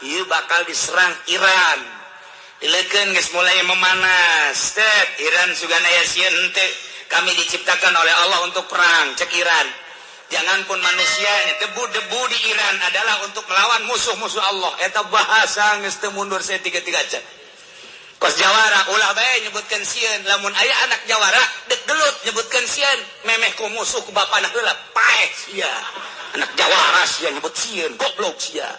Ieu bakal diserang Iran. Dilekeun geus mulai memanas. Tet Iran sugan aya sieun henteu. Kami diciptakan oleh Allah untuk perang, cek Iran. Jangan pun manusia, debu-debu di Iran adalah untuk melawan musuh-musuh Allah. Eta bahasa geus teu mundur saya tiga-tiga cek. Kos jawara ulah bae nyebutkeun sieun, lamun aya anak jawara dek gelut nyebutkeun sieun, memeh ku musuh ku bapana heula paeh sia. Anak jawara sia nyebut sieun, goblok sia.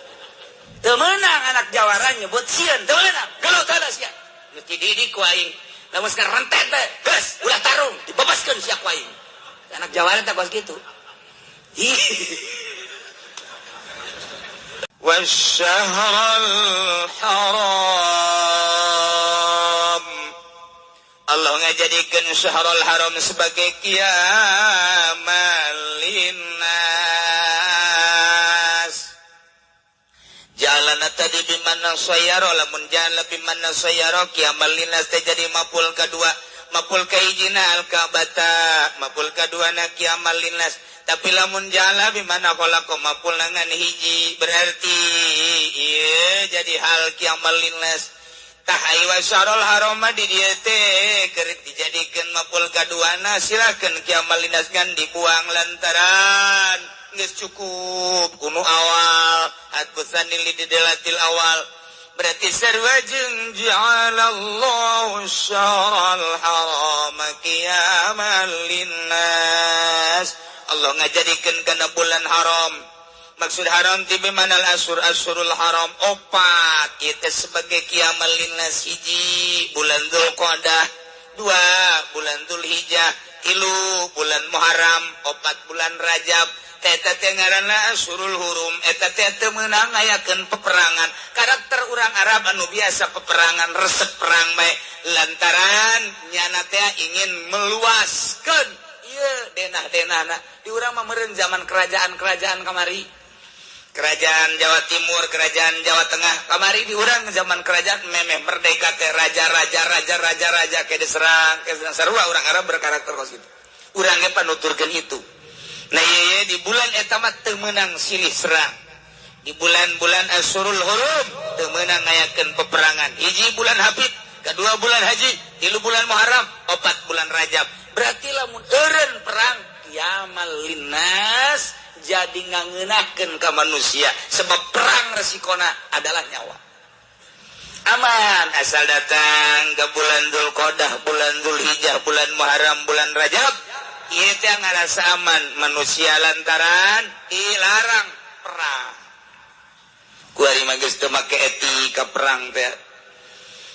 Teu meunang anak jawara nyebut sieun, teu meunang, gelut heula sia. Geus dididik ku aing. Lamun sekarang rentet bae, geus ulah tarung, dibebaskeun sia ku aing. Anak jawara teh kos kitu. والشهر الحرام Allah ngajadikeun syahrul haram sebagai qiyamal linnas. Jalana tadi bimana sayaro, lamun jalan bimana sayaro qiyamal linnas teh jadi mapul kadua, mapul kahijina al-Ka'bata, mapul kaduana qiyamal linnas. Tapi lamun jala bimana khalaqa mapul ngan hiji, berarti ieu jadi hal qiyamal linnas. Tah wa syarul harama di dieu teh keur dijadikeun mapul kaduana, silakeun qiyamal linnas ngan dibuang lantaran geus cukup kuno awal atbusani lidelatil awal. Berarti sarua jeung ja'alallahu syarul harama qiyamal linnas. Allah ngajadikeun kana bulan haram. Maksud haram ti bimanal asur asurul haram opat kita sebagai qiyamal linnas. Hiji bulan Dzulqa'dah, dua bulan Dzulhijjah, tilu bulan Muharram, opat bulan Rajab. Eta teh ngaranna asurul hurum. Eta teh teu meunang ngayakeun peperangan. Karakter urang Arab anu biasa peperangan, resep perang bae, lantaran nyana teh ingin meluaskeun ieu denah-denahna. Di urang mah meureun zaman kerajaan-kerajaan kamari, kerajaan Jawa Timur, kerajaan Jawa Tengah kamari. Di urang zaman kerajaan memeh merdeka teh raja-raja raja-raja raja ke diserang, ke diserang. Sarua urang Arab berkarakter kos kitu. Urang ge panuturkeun itu. Nah ieu di bulan eta mah teu meunang silih serang. Di bulan-bulan Asyurul Hurum teu meunang ngayakeun peperangan. Hiji bulan Hafid, kedua bulan Haji, tilu bulan Muharram, opat bulan Rajab. Berarti lamun eureun perang qiyamal linnas jadi ngangeunahkeun ka manusia, sebab perang resikona adalah nyawa. Aman asal datang ke bulan Dzulqa'dah, bulan Dzulhijjah, bulan Muharram, bulan Rajab, ieu teh ngarasa aman manusia lantaran dilarang perang. Kuari mah geus teu make etika perang teh.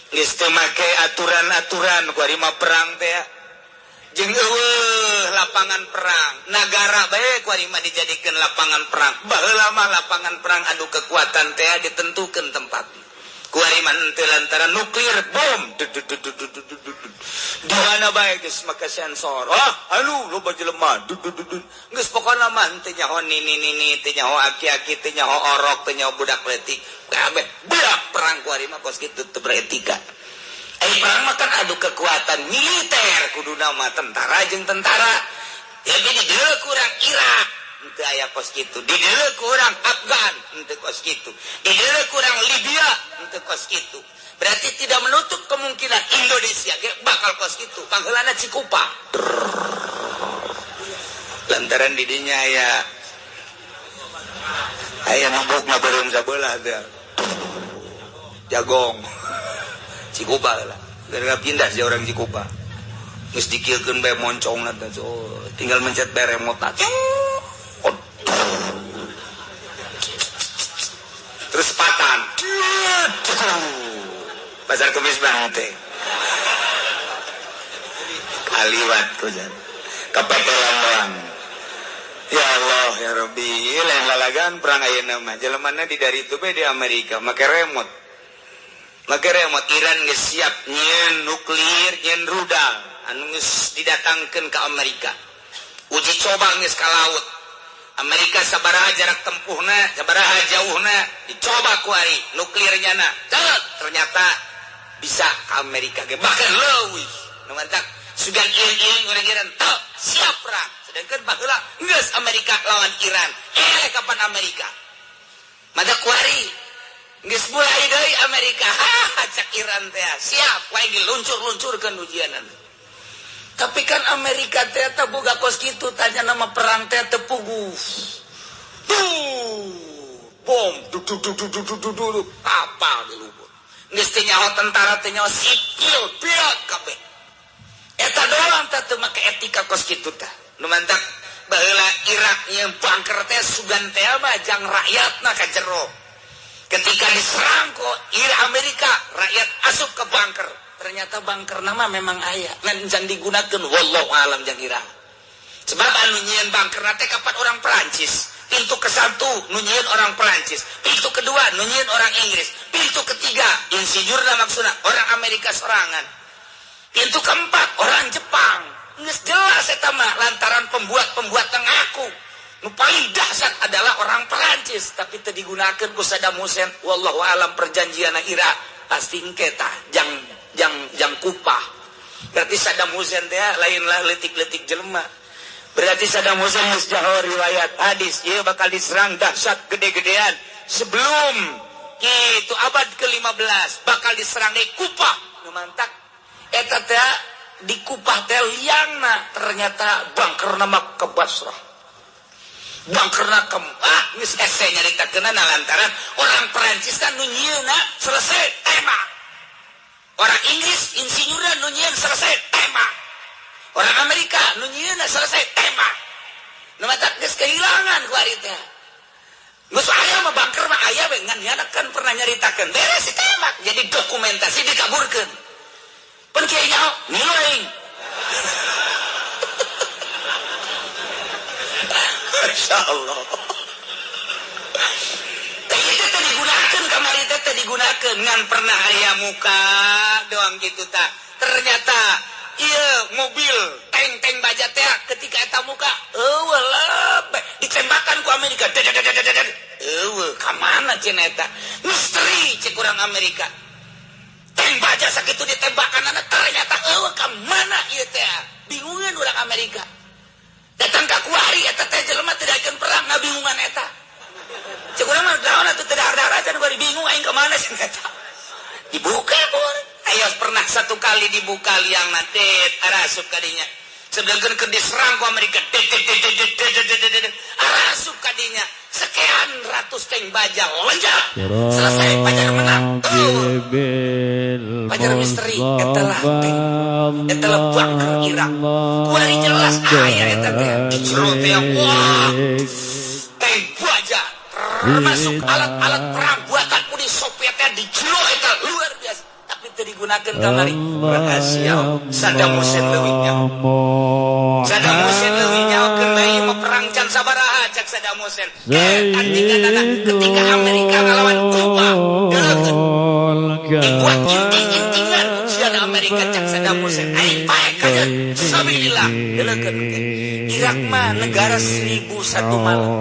Geus teu make aturan-aturan kuari mah perang teh. Jeung eueuh lapangan perang, nagara bae kuari mah dijadikeun lapangan perang. Baheula mah lapangan perang adu kekuatan teh ditentukeun tempat. Kuari mah henteu lantaran nuklir bom di mana bae geus make sensor. Ah, anu loba jelema. Geus pokona mah henteu nyaho nini-nini, teu nyaho aki-aki, teu nyaho orok, teu nyaho budak leutik. Kabeh budak perang kuari mah kos kitu teu beretika. Perang mah kan adu kekuatan militer, kuduna mah tentara jeung tentara. Jadi di dieu kurang Irak henteu aya kos kitu, di dieu kurang Afgan henteu kos kitu, di dieu kurang Libya henteu kos kitu. Berarti tidak menutup kemungkinan Indonesia ge bakal kos kitu. Pangheulana Cikupa. Lantaran di dinya aya aya mabuk mah beureum sabelah teh. Jagong. Cikupa lah, gara-gara pindah sih orang Cikupa. Geus dikieukeun bae moncongna teh, oh, tinggal mencet bae remote. Terus patan. Pasar Kemis banget teh. Kaliwat ku jan. Kapetelan doang. Ya Allah ya Rabbi, lain lalagan perang ayeuna mah. Jelemana di dari itu bae di Amerika make remote. Maka remote Iran geus siap nyieun nuklir, nyieun rudal anu geus didatangkeun ka Amerika. Uji coba geus ka laut. Amerika sabaraha jarak tempuhna, sabaraha jauhna, dicoba ku ari nuklirnya na. Ternyata bisa ka Amerika ge bahkan leuwih. Nu mantak sugan iring-iring urang Iran teu siap perang. Sedangkan baheula geus Amerika lawan Iran. Kapan Amerika? Mada ku ari geus Amerika. Ha cak Iran teh siap wae diluncur-luncurkeun ujianan. Tapi kan Amerika teh teu boga kos kitu tanya nama perang teh teu puguh. Bom duk duk duk duk duk duk duk kapal di lubur. Geus teh nyaho tentara teh nyaho sipil beak kabeh. Eta doang teh teu make etika kos kitu tah. Nu mantak baheula Irak nyeun bunker teh sugan teh mah jang rakyatna ka jero. Ketika diserang ku Amerika, rakyat asup ke bunker. Ternyata bunker nama memang aya ngan can digunakeun wallahu alam jang Irak. Sebab anu nyieun bunker teh kapan orang Perancis. Pintu ke satu nu nyieun orang Perancis, pintu kedua nu nyieun orang Inggris, pintu ketiga insinyurna maksudna orang Amerika sorangan. Pintu keempat orang Jepang. Geus jelas eta mah lantaran pembuat-pembuat ngaku. Nu paling dahsyat adalah orang Perancis, tapi teu digunakeun ku Saddam Hussein. Wallahu alam perjanjianna Irak pasti engke tah jang jang jang kupah. Berarti Saddam Hussein teh lainlah leutik-leutik jelema. Berarti Saddam Hussein geus jaho riwayat hadis ieu bakal diserang dahsyat gede-gedean sebelum kitu abad ke-15 bakal diserang di Kupah. Nu mantak eta teh di Kupah teh liangna ternyata bangkerna mah ke Basrah. Bangkerna ke geus hese nyaritakeunna lantaran orang Perancis kan nu nyieunna selesai tembak. Orang Inggris insinyurna nu nyieun selesai tembak. Orang Amerika nu nyieunna selesai tembak. Nu matak geus kehilangan ku ari teh. Geus aya mah bangker mah aya we ngan nyana kan pernah nyaritakeun beres ditembak jadi dokumentasi dikaburkeun. Pun kieu nyaho ngilu aing. Masya Allah. Teh itu teh digunakeun kamari teh teh digunakeun ngan pernah aya muka doang gitu tah. Ternyata iya mobil tank-tank baja teh ketika eta muka eueuh lebeh ditembakan ku Amerika. Eueuh ka mana cenah eta? Misteri cek urang Amerika. Tank baja sakitu ditembakanana ternyata eueuh ka mana ieu teh? Bingungeun urang Amerika. Datang ka kuari eta teh jelema teu daekeun perang ngabingungan eta. Cek urang mah naon atuh teu dahar-dahar acan kuari bingung aing ka mana cenah eta. Dibuka pun. Ayo pernah satu kali dibuka liang nanti arasup kadinya. Sedangkan keur diserang ku Amerika arasup kadinya. Sekian ratus tank baja lonjak. Selesai pajar menang. Pajar misteri eta lah tank. Eta lah bunker Irak. Kuari jelas aya eta teh di jero teh wah. Tank baja termasuk alat-alat perang buatan Uni Soviet teh di jero eta luar biasa. Tapi teu digunakeun kamari rahasia Saddam Hussein leuwih nyaho. Saddam Hussein leuwih nyaho keur ieu mah perang can sabaraha cak Saddam Hussein. Tandinganana ketika Amerika ngalawan Kuba deukeun dibuat inting-intingan ujian Amerika cak Saddam Hussein. Aing pae kaja sabilillah deukeun Irak mah negara 1001 malam.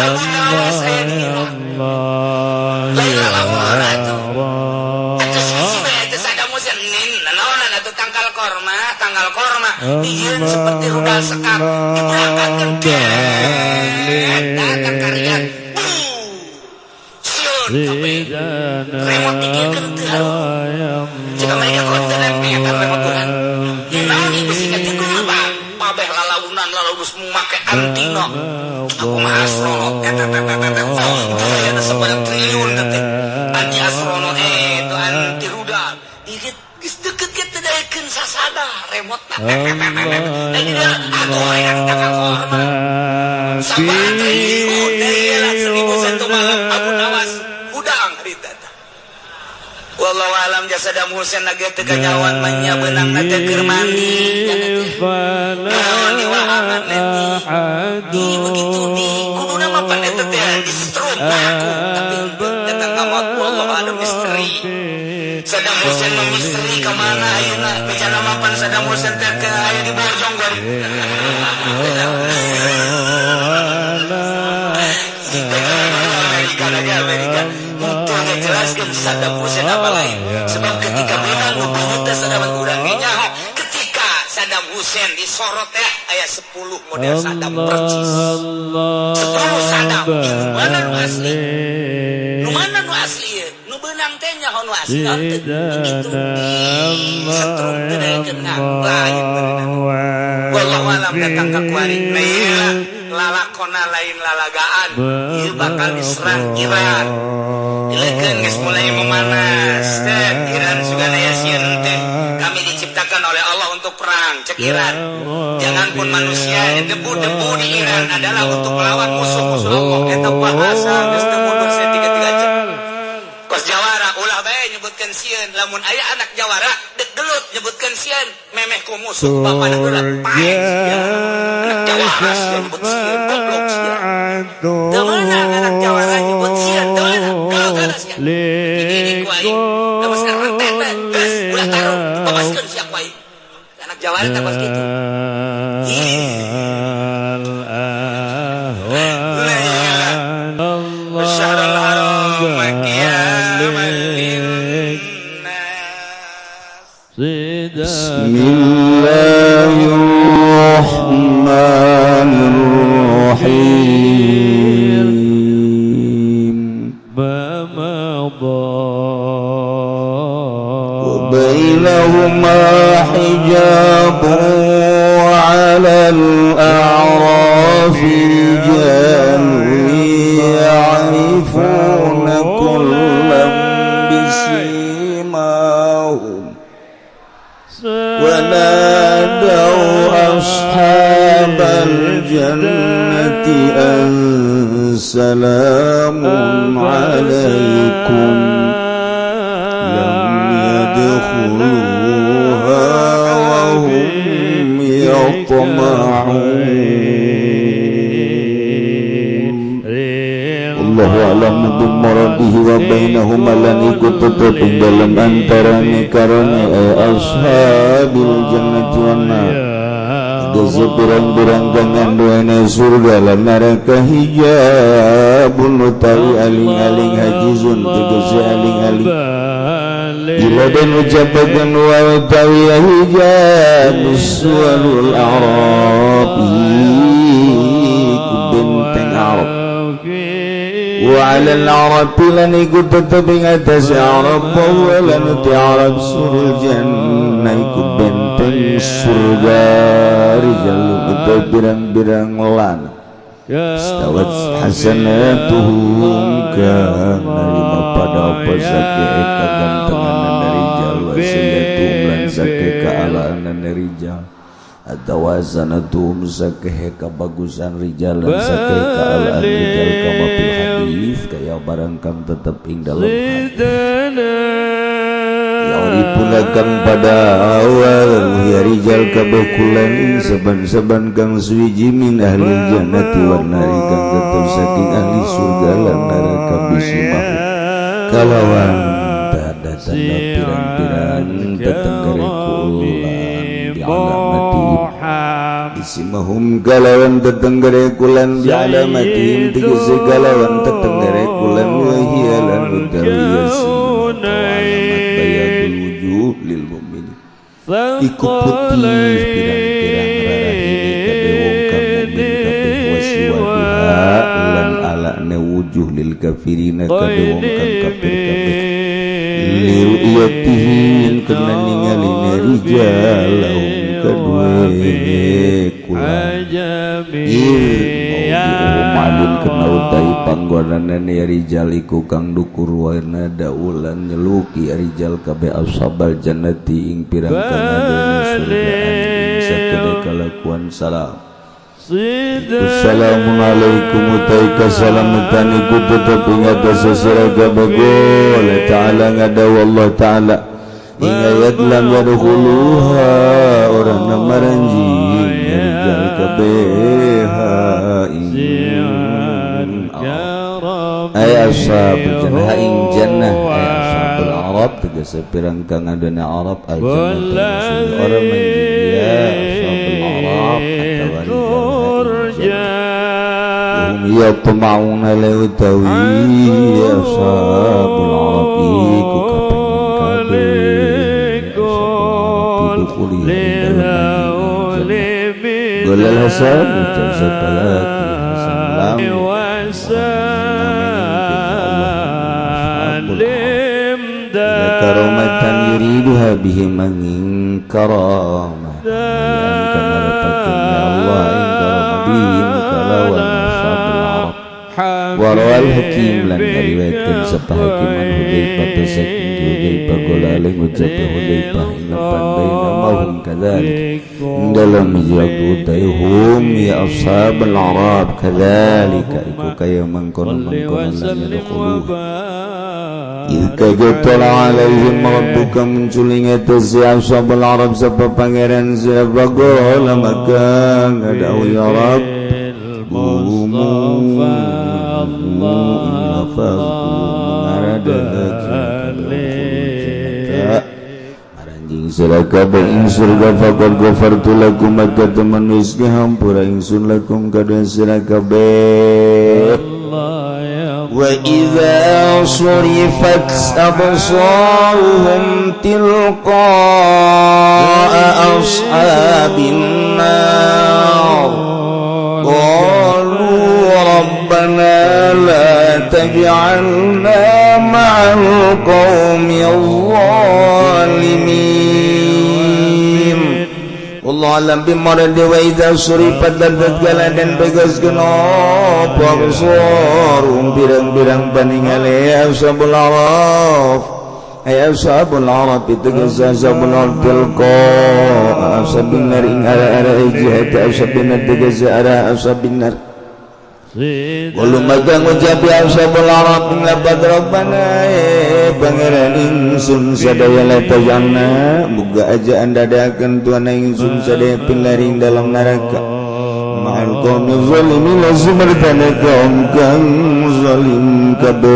Allah tanggal korma dijieun seperti rudal sekap diberangkatkeun datang karya sieun kabeh remote dikirkeun teu harum jika mereka konten eta remote urang naon ieu bisi kacengkeun pabeh lalaunan lalaus make antina aku mah astronot eta eta eta sebanyak triliun teh anti astronot itu anti rudal dikit geus deket ge teu daekeun sasada remote na atuh hayang tanggal korma sabaraha triliun deui 1001 malam Abu Nawas hudang harita teh. Wallahu alam Saddam Hussein lagi teu kanyawan mah nya beunangna teh keur mandi naon diwahangan leutik di begitu di kuduna mah pan eta teh distrum aku tapi datang ka maut wallahu alam misteri Saddam Hussein mah misteri ka mana ayeuna bicara mah pan Saddam Hussein teh aya di Bojong gor Amerika lagi Amerika itu ngejelaskan Saddam Hussein apa lain sebab ketika menang nu beungeut teh Saddam urang ge nyaho ketika Saddam Hussein disorot teh aya Aya 10 model Saddam percis. 10 Saddam. Nu mana nu asli? Nu mana nu asli ye? Nu beunang teh nyaho nu asli teu. Begitu di setrum teu daekeun lain beunang. Wallahu alam datang ka kuari. Nah ieu lalakona lain lalagaan. Ieu bakal diserang Iran. Ilekeun geus mulai memanas. Teh Iran sugana ya sieun teh. Kami diciptakan oleh Allah untuk perang, cek Iran. Jangan pun manusia, debu-debu di Iran adalah untuk melawan musuh-musuh Allah. Eta bahasa geus teu mundur tiga-tiga cek. Kos jawara ulah bae nyebutkeun sieun, lamun aya anak jawara dek gelut nyebutkeun sieun, memeh ku musuh bapana heula paeh sia. Anak jawara sia nyebut sieun, goblok sia. Teu meunang anak jawara nyebut sieun, teu meunang. Gelut heula sia. Dididik ku aing. Lamun rentet teh, geus ulah tarung, dibabaskeun sia ku aing. Anak jawara teh kos kitu. Syahrul haram qiyaman linnas. Bismillahirrahmanirrahim. وبينهما حجاب وعلى الأعراف رجال يعرفون كلا بسيماهم ونادوا أصحاب الجنة أن سلام عليكم لم يدخلوها وهم يطمعون. Allahu a'lam bimuradihi wa bainahuma lan iku tetep ing dalem antarane karone ashabil jannati wan nar. Tegese pirang-pirang kang anduene surga lan neraka hijabun utawi aling-aling hajizun tegese aling-aling. Bila den ucapaken wa utawi hijab suarul a'rab iku benteng Arab. Wa 'ala al-'arab lan iku tetep ing atase Arab wa lan uti Arab surul jannah iku benteng surga rijal utawi pirang-pirang lan stawat hasanatuhum kang narima pada apa sake kagantenganan rijal wa sayyatuhum lan sake kaalaanan rijal atawa sanatuhum sake kabagusan rijal lan sake kaalaan rijal kama fil hadis kaya barang kang tetep ing dalem hadis. Ya'rifuna kang pada awal ya rijal kabeh kulan ing saban-saban kang suwiji min ahli jannati wan nari kang tetep saking ahli surga lan neraka bisimahu kalawan tanda-tanda pirang-pirang tetenggere kulan bialamatihim bisimahum kalawan tetenggere kulan bialamatihim tegese kalawan tetenggere kulan wa hiya lan utawi yasin alamat bayadul wujuh lil mukminin iku putih pirang-pirang rarahine kabeh wong kang mukmin kabeh wasiwaduha lan alane wujuh lil kafirina kabeh wong kang kafir kabeh liru'yatihim kena ningaline rijal lahum kadue kulan malin kena utai panggonanan ya rijal iku kang dukur warna daulan nyeluki ya rijal kabeh ashabal jannati ing pirang kang adene surgaan ing sakene kalakuan salam. Assalamualaikum utai kasalamatan iku tetep ing atase sira kabeh ta'ala ngadawu Allah ta'ala ing ayat lam yadkhuluha orang maranjing rijal kabeh ing ay ashabul jannah ing jannah ay ashabul arab tegese pirang kang adana Arab al jannah orang manjing ya ashabul arab atawa rijal hum yatma'una lautawi ashabul arab iku kapengen kabeh ashabul arab. Qala Hasan ucap sapa laki Hasan lam karamatan yuriduha bihi manging karamah ya Allah ing karamah bihim kalawan ashabul arab warawal hakim lan ngariwayatkeun sapa hakim an Hudzaifah saking Hudzaifah qala ngucap Hudzaifah ing lapan baina mahum kadzalik dalam hiji waktu hum ya ashabul arab kadzalika iku kaya mangkono-mangkono lan yadkhuluha Ilka alaihim rabbuka munculing eta si ashabul arab sapa pangeran sapa gola maka ngadau ya rab maranjing sira kabeh ing surga faqad ghafartu lakum maka temen wis ngahampura ingsun lakum kadue sira kabeh. Wa idza surifat absaruhum tilqa'a ashabin nar qalu rabbana la taj'alna ma'al qaumil zalimin. Wallahu a'lam bimurad. Wa idza surifat dan tatkala dan begaskeun apa absarum pirang-pirang paningale ashabul araf ay ashabul araf tegas ashabul araf tilqa ashabin nar ing ara-ara jihad ashabin nar tegas ara ashabin nar walu maka ngucap ashabul araf ing lapat rabbana pangeran ingsun sadaya la tajanna muga aja andadakeun tuan ingsun sadaya pilaring dalam neraka ma'al qaumi zalimin lazumardana kaum kang zalim kabeh.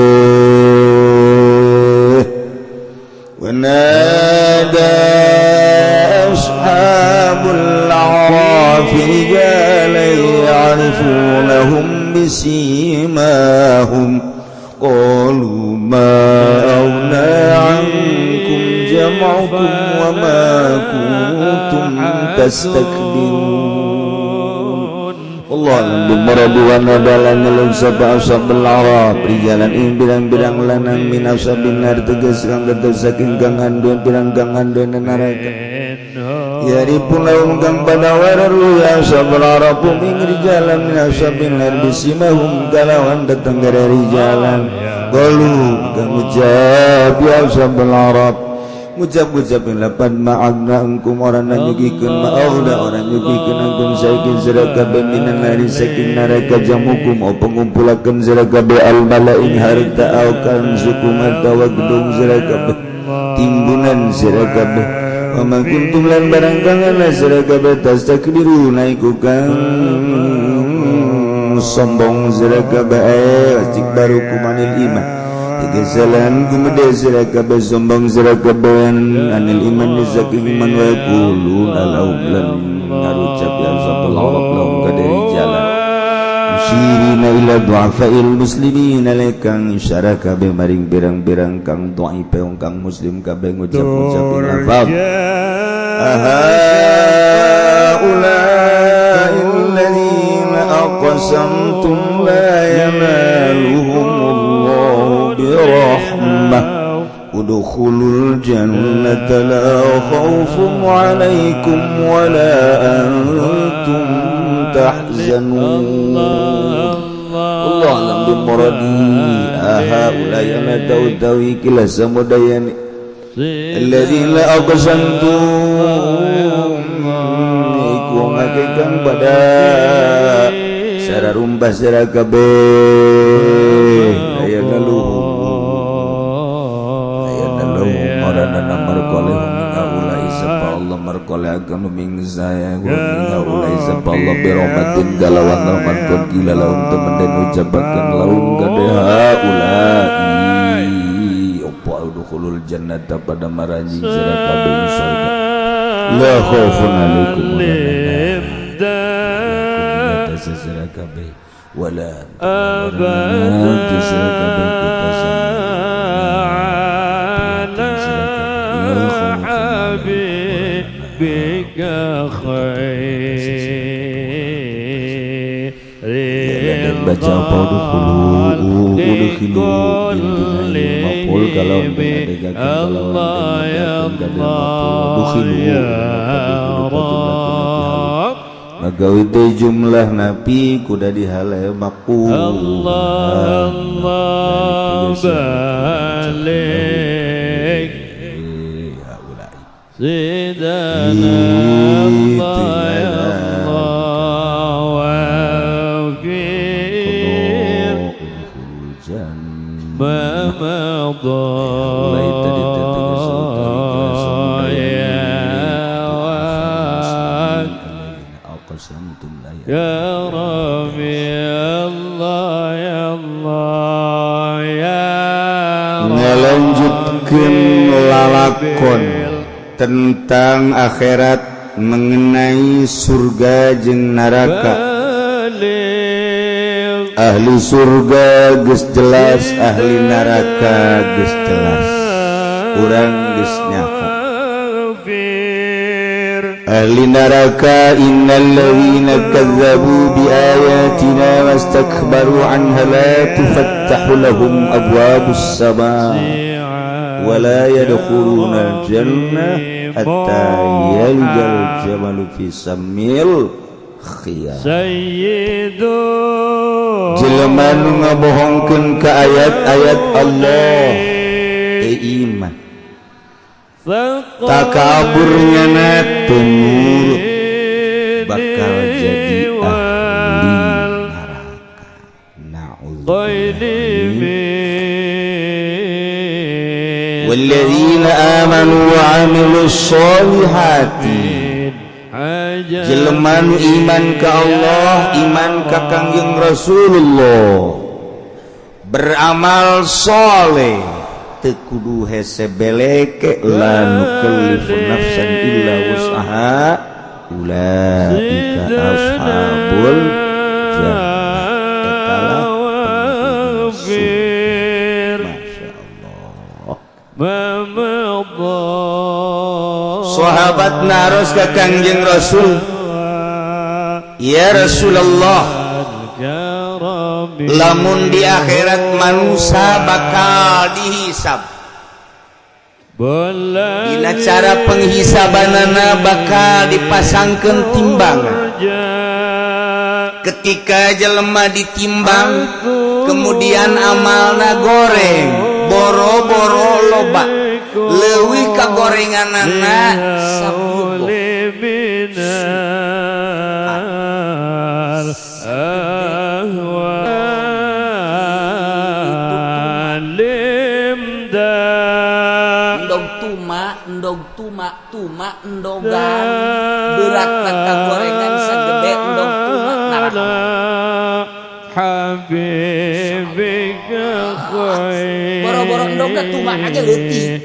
Wa nada ashabul a'raf rijalan ya'rifunahum bisimahum qalu ma aghna 'ankum jam'ukum wa ma kuntum tastakbirun. Allah bimurad wa nadalan nyelun sapa ashabul arab rijalan ing pirang-pirang lanang min ashabin nar tegas kang tetep saking kang handuen pirang kang handuen neraka yaripun lahum kang pada wararu ya ashabul arab ing rijalan min ashabin nar bisimahum kalawan datang dari rijalan qalu kang ucap ya ashabul arab ngucap-ngucap lapan ma'agna engkum orang nanyugikeun ma'agna orang nyugikeun engkum saking sira kabeh minan nari saking neraka jamukum o pengumpulakeun sira kabeh al malaing harta au kan suku marta wa gedung sira kabeh timbunan sira kabeh wa ma kuntum lan barang kang ana sira kabeh tastakbiruna iku kang sombong sira kabeh istikbaru kumanil iman tegesalan kumede sira kabeh sombong sira kabeh anil iman saking iman wa yaquluna lahum lan ngarucap ya ashabul arab lahum kadari jalan musyrina ila du'afail muslimin lekang isyara kabeh maring pirang-pirang kang dhaife kang muslim kabeh ngucap-ngucap lafaz haula'i alladziina aqsamtum la yanaluhumullahu birahmah udkhulul jannata la khaufun 'alaikum wa la antum tahzanun. Allah alam bimuradi haula'i ana tawi kila samudayani alladzina aqsamtum iku ngakekang pada sararumbah sira kabeh aya galuh aya galuh marana marqaleh mingaulai sapa Allah marqaleh agama ming saya mingaulai sapa Allah birahmatin galawan rahmat kon gila laun temen den ucapakeun laun kade haulai opo udkhulul jannata pada maranjing sira kabeh surga la khaufun alaikum wala ala habibika khair. Dan baca apa udkhulu udkhilu maf'ul kalau Allah ya magawe teh jumlah napi kuda dihale maqul Allah Allah balik Sidana Allah ya Allah wafir ma madha ya Rabbi Allah ya Allah ya ngalanjutkeun lalakon tentang akhirat mengenai surga jeung neraka. Ahli surga geus jelas, ahli neraka geus jelas. Urang geus nyaho. Ahli neraka innal ladzina kazzabu biayatina wastakbaru anha la tufattahu lahum abwabus samaa wa la yadkhuluna al-jannah hatta yalijal jamalu fi sammil khiyar. Jelema nu ngabohongkeun ka ayat-ayat Allah teu iman, takaburnya na teu nurut, bakal jadi ahli neraka. Na'udzubillah. Walladzina amanu wa 'amilus sholihati, jelema nu iman ka Allah, iman ka Kangjeng Rasulullah, beramal soleh, teu kudu hese beleke, la nukallifu nafsan illa wus'aha ulaika ashabul jannah. Etalah masyaallah. Sahabat naros ka Kangjeng Rasul, ya Rasulullah, lamun di akhirat manusia bakal dihisab, dina cara penghisabanana bakal dipasangkeun timbangan. Ketika jelema ditimbang, kemudian amalna goreng, boro-boro loba, leuwih ka gorenganana sapuluh. Endog tuma, endog tuma, tuma endogan, berat ka gorengan sagede endog tuma neraka. Boro-boro endog tuma aja leutik,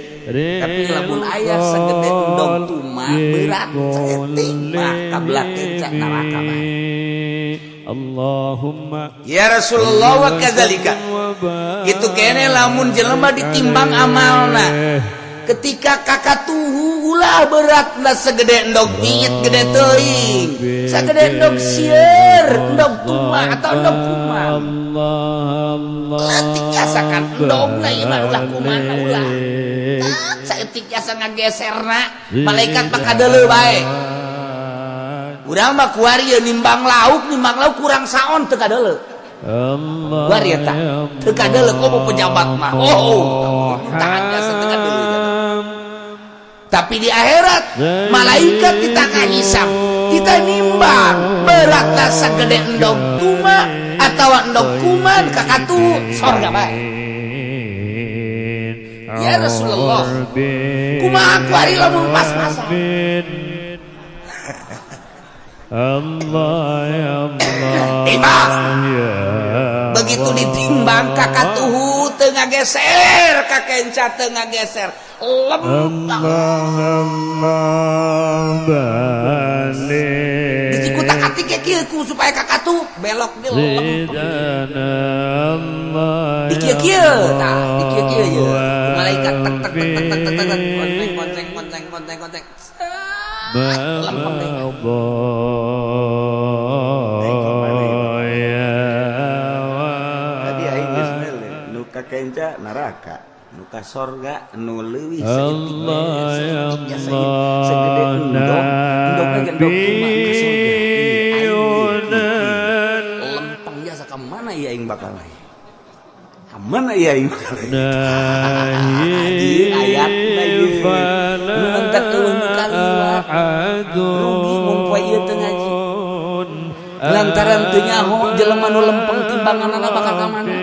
tapi lamun aya sagede endog tuma berat saeutik mah kablakeun ca neraka mah. Allahumma ya Rasulullah wa kadzalika. Kitu kene lamun jelema ditimbang amalna, ketika kakatuhu ulah beratna segede endog piit gede teuing, sagede endog sieur, endog tuma atau endog kuman. Leutik jasa kan endogna ieu mah ulah kumana ulah. Saeutik jasa ngageserna, malaikat mah kadeuleu bae. Urang mah kuari nimbang lauk kurang saon teu kadeuleu. Kuari eta teu kadeuleu komo pejabat mah. Oh, tahan jasa teu kadeuleu. Tapi di akhirat malaikat kita kahisab, kita nimbang beratna sagede endog tuma atawa endog kuman kakatu sorga bae. Ya Rasulullah, kumaha kuari lamun pas-pasan. Allah ya Allah. Timbang. Begitu ditimbang kakatuhu teu ngageser, kakenca teu ngageser, lempang. Dicikutak-atik kieu ku supaya kakatuh belok di lempeng. Di kieu-kieu tah, di kieu-kieu ye. Malaikat tek tek tek tek tek tek tek konteng konteng konteng konteng konteng. Lempeng deh. Kenca neraka nu ka sorga nu leuwih saeutik Allah ya saeutik segede endog endog ge endog kumaha ka sorga. Ih, aing lempeng jasa ka mana ieu aing bakal naik? Ka mana ieu aing bakal naik? Ieu ayatna ieu. Nu entek euweuh nu kaliwat. Rugi mun poe ieu teu ngaji. Lantaran teu nyaho jelema nu lempeng timbanganana bakal ka mana.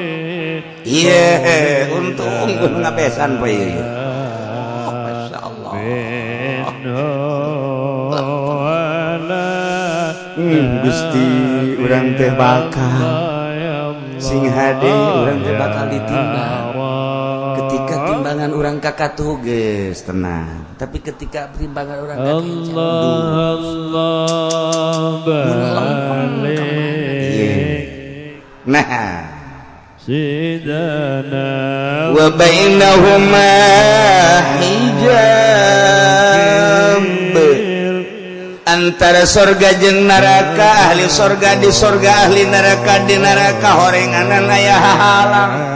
Iya, untung kudu ngabesan poe ieu. Oh, Masya Allah. Gusti urang teh bakal sing hade urang teh bakal ditimbang. Ketika timbangan urang kakatuh geus tenang, tapi ketika timbangan urang kakenca Allah Allah mun lempeng ka mana? Iya. Nah, Sidana wa bainahuma hijab, antara sorga jeung neraka, ahli sorga di sorga, ahli neraka di neraka, horenganan aya hahalang.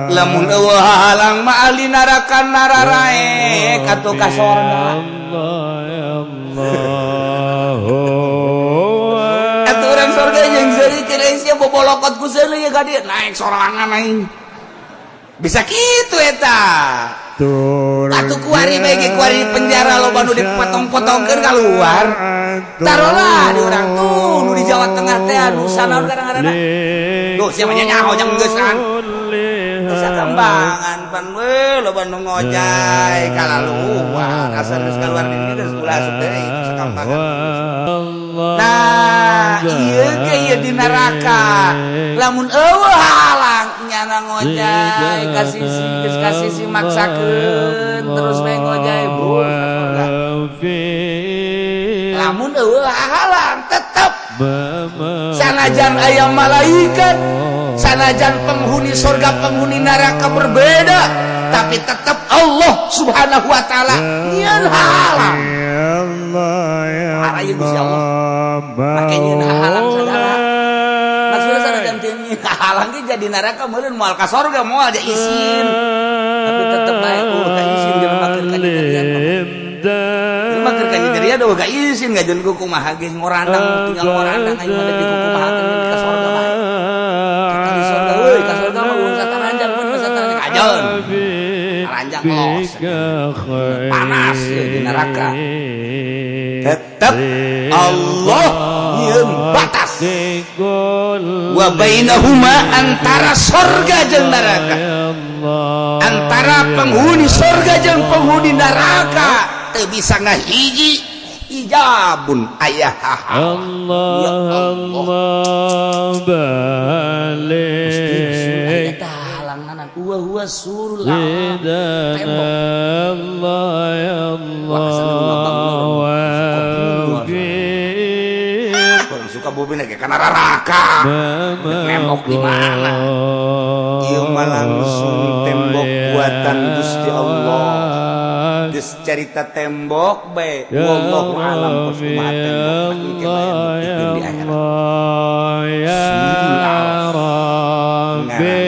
Lamun euweuh hahalang mah ahli neraka nararaek atuh ka sorga. Allah ya Allah. Atuh urang sorga jeung seuri cenah sia bobolokot ku seuri ka dieu naik sorangan aing bisa kitu eta. Atuh kuari bae ge kuari di penjara loba nu dipotong-potongkeun keluar. Tarolah di urang tuh nu di Jawa Tengah teh anu sanaon kadang-kadang. Duh, sia mah nyaho jang geus kan. Geus sakambangan pan we loba nu ngojay kalaluar asal geus keluar di dieu geus ulah asup deui sakambangan. Nah, ieu ge ieu di neraka. Lamun euweuh halang nyana ngojay ka sisi geus ka sisi maksakeun terus we ngojay bro ka sorga. Lamun euweuh halang tetep sanajan aya malaikat, sanajan penghuni sorga penghuni neraka berbeda, tapi tetap Allah Subhanahu wa taala nyieun halang. Parah ieu Gusti Allah. Make nyieun halang sagala. Maksudna sanajan teu nyieun halang ge jadi neraka meureun moal ka sorga moal ja isin. Tapi tetep bae ka isin jelema keur kanyerian mah. Jelema keur kanyerian euweuh ka isin ngajeun ku kumaha ge ngorandang tinggal ngorandang aing mah di kumaha ka sorga bae. Kita di sorga euy ka sorga mah euweuh sataranjang mun sataranjang kajeun. Taranjang los. Panas ya di neraka. Tetep Allah nyieun batas. Wa bainahuma antara sorga jeung neraka. Antara penghuni sorga jeung penghuni neraka teu bisa ngahiji hijabun aya hahalang. Allah Ya Allah. Allah Gusti Rasul aya balik eta halanganan wa huwa surul a'la. Sidana Tembok. Allah ya Wah, asal nu ngabangun Allah Orang suka bumi ge kana neraka. Nembok di mana? Ieu mah langsung tembok buatan Gusti Allah. Geus carita tembok bae. Wallahu alam kos kumaha tembok engke bae buktikeun di akhirat. Ya Rabbi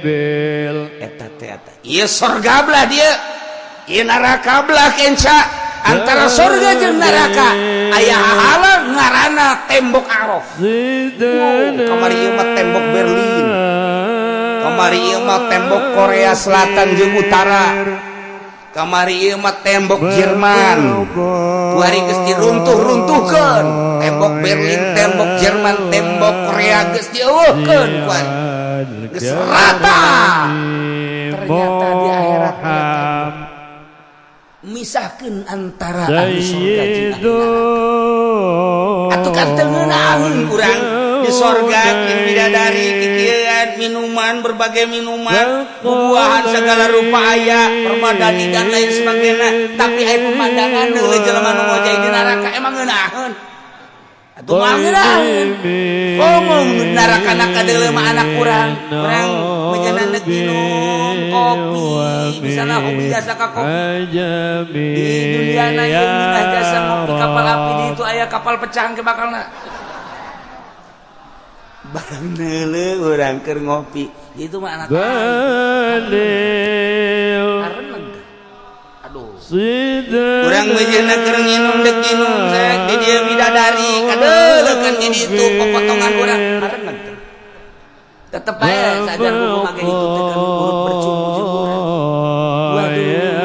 bil Eta teh eta. Ieu sorga belah dia. Ieu neraka belah kenca. Antara sorga jeung neraka aya hahalang ngaranna tembok Araf. Wow, kamari ieu mah tembok Berlin. Kamari ieu mah tembok Korea Selatan jeung Utara. Kamari ieu mah tembok Jerman. Kuari geus diruntuh-runtuhkeun. Tembok Berlin, tembok Jerman, tembok Korea geus dieuweuhkeun kuari. Geus rata. Ternyata di akhirat tembok misahkeun antara ahli surga jeung ahli neraka. Atuh kan teu ngeunaheun urang di sorga jeung bidadari kikieuan minuman berbagai minuman buah-buahan segala rupa aya permadani dan lain sebagainya, tapi aya pemandangan deuleu jelema nu ngojay di neraka emang ngeunaheun atuh moal ngeunaheun. Ngomong nu di neraka na kadeuleu mah anak urang urang meunyeuna minum kopi misalnya hobi jasa ka kopi di dunia na ieu ngeunah jasa ngopi kapal api di itu aya kapal pecah ke bakalna barang neuleuh urang keur ngopi. Itu mah anak aing. Aduh. Urang meujeuhna keur nginum deuk nginum sek di dieu bidadari kadeuleukeun di ditu popotongan urang hareuneg. Tetep ae sadar kumaha ge itu teh kan urut berjubur-juburan. Waduh.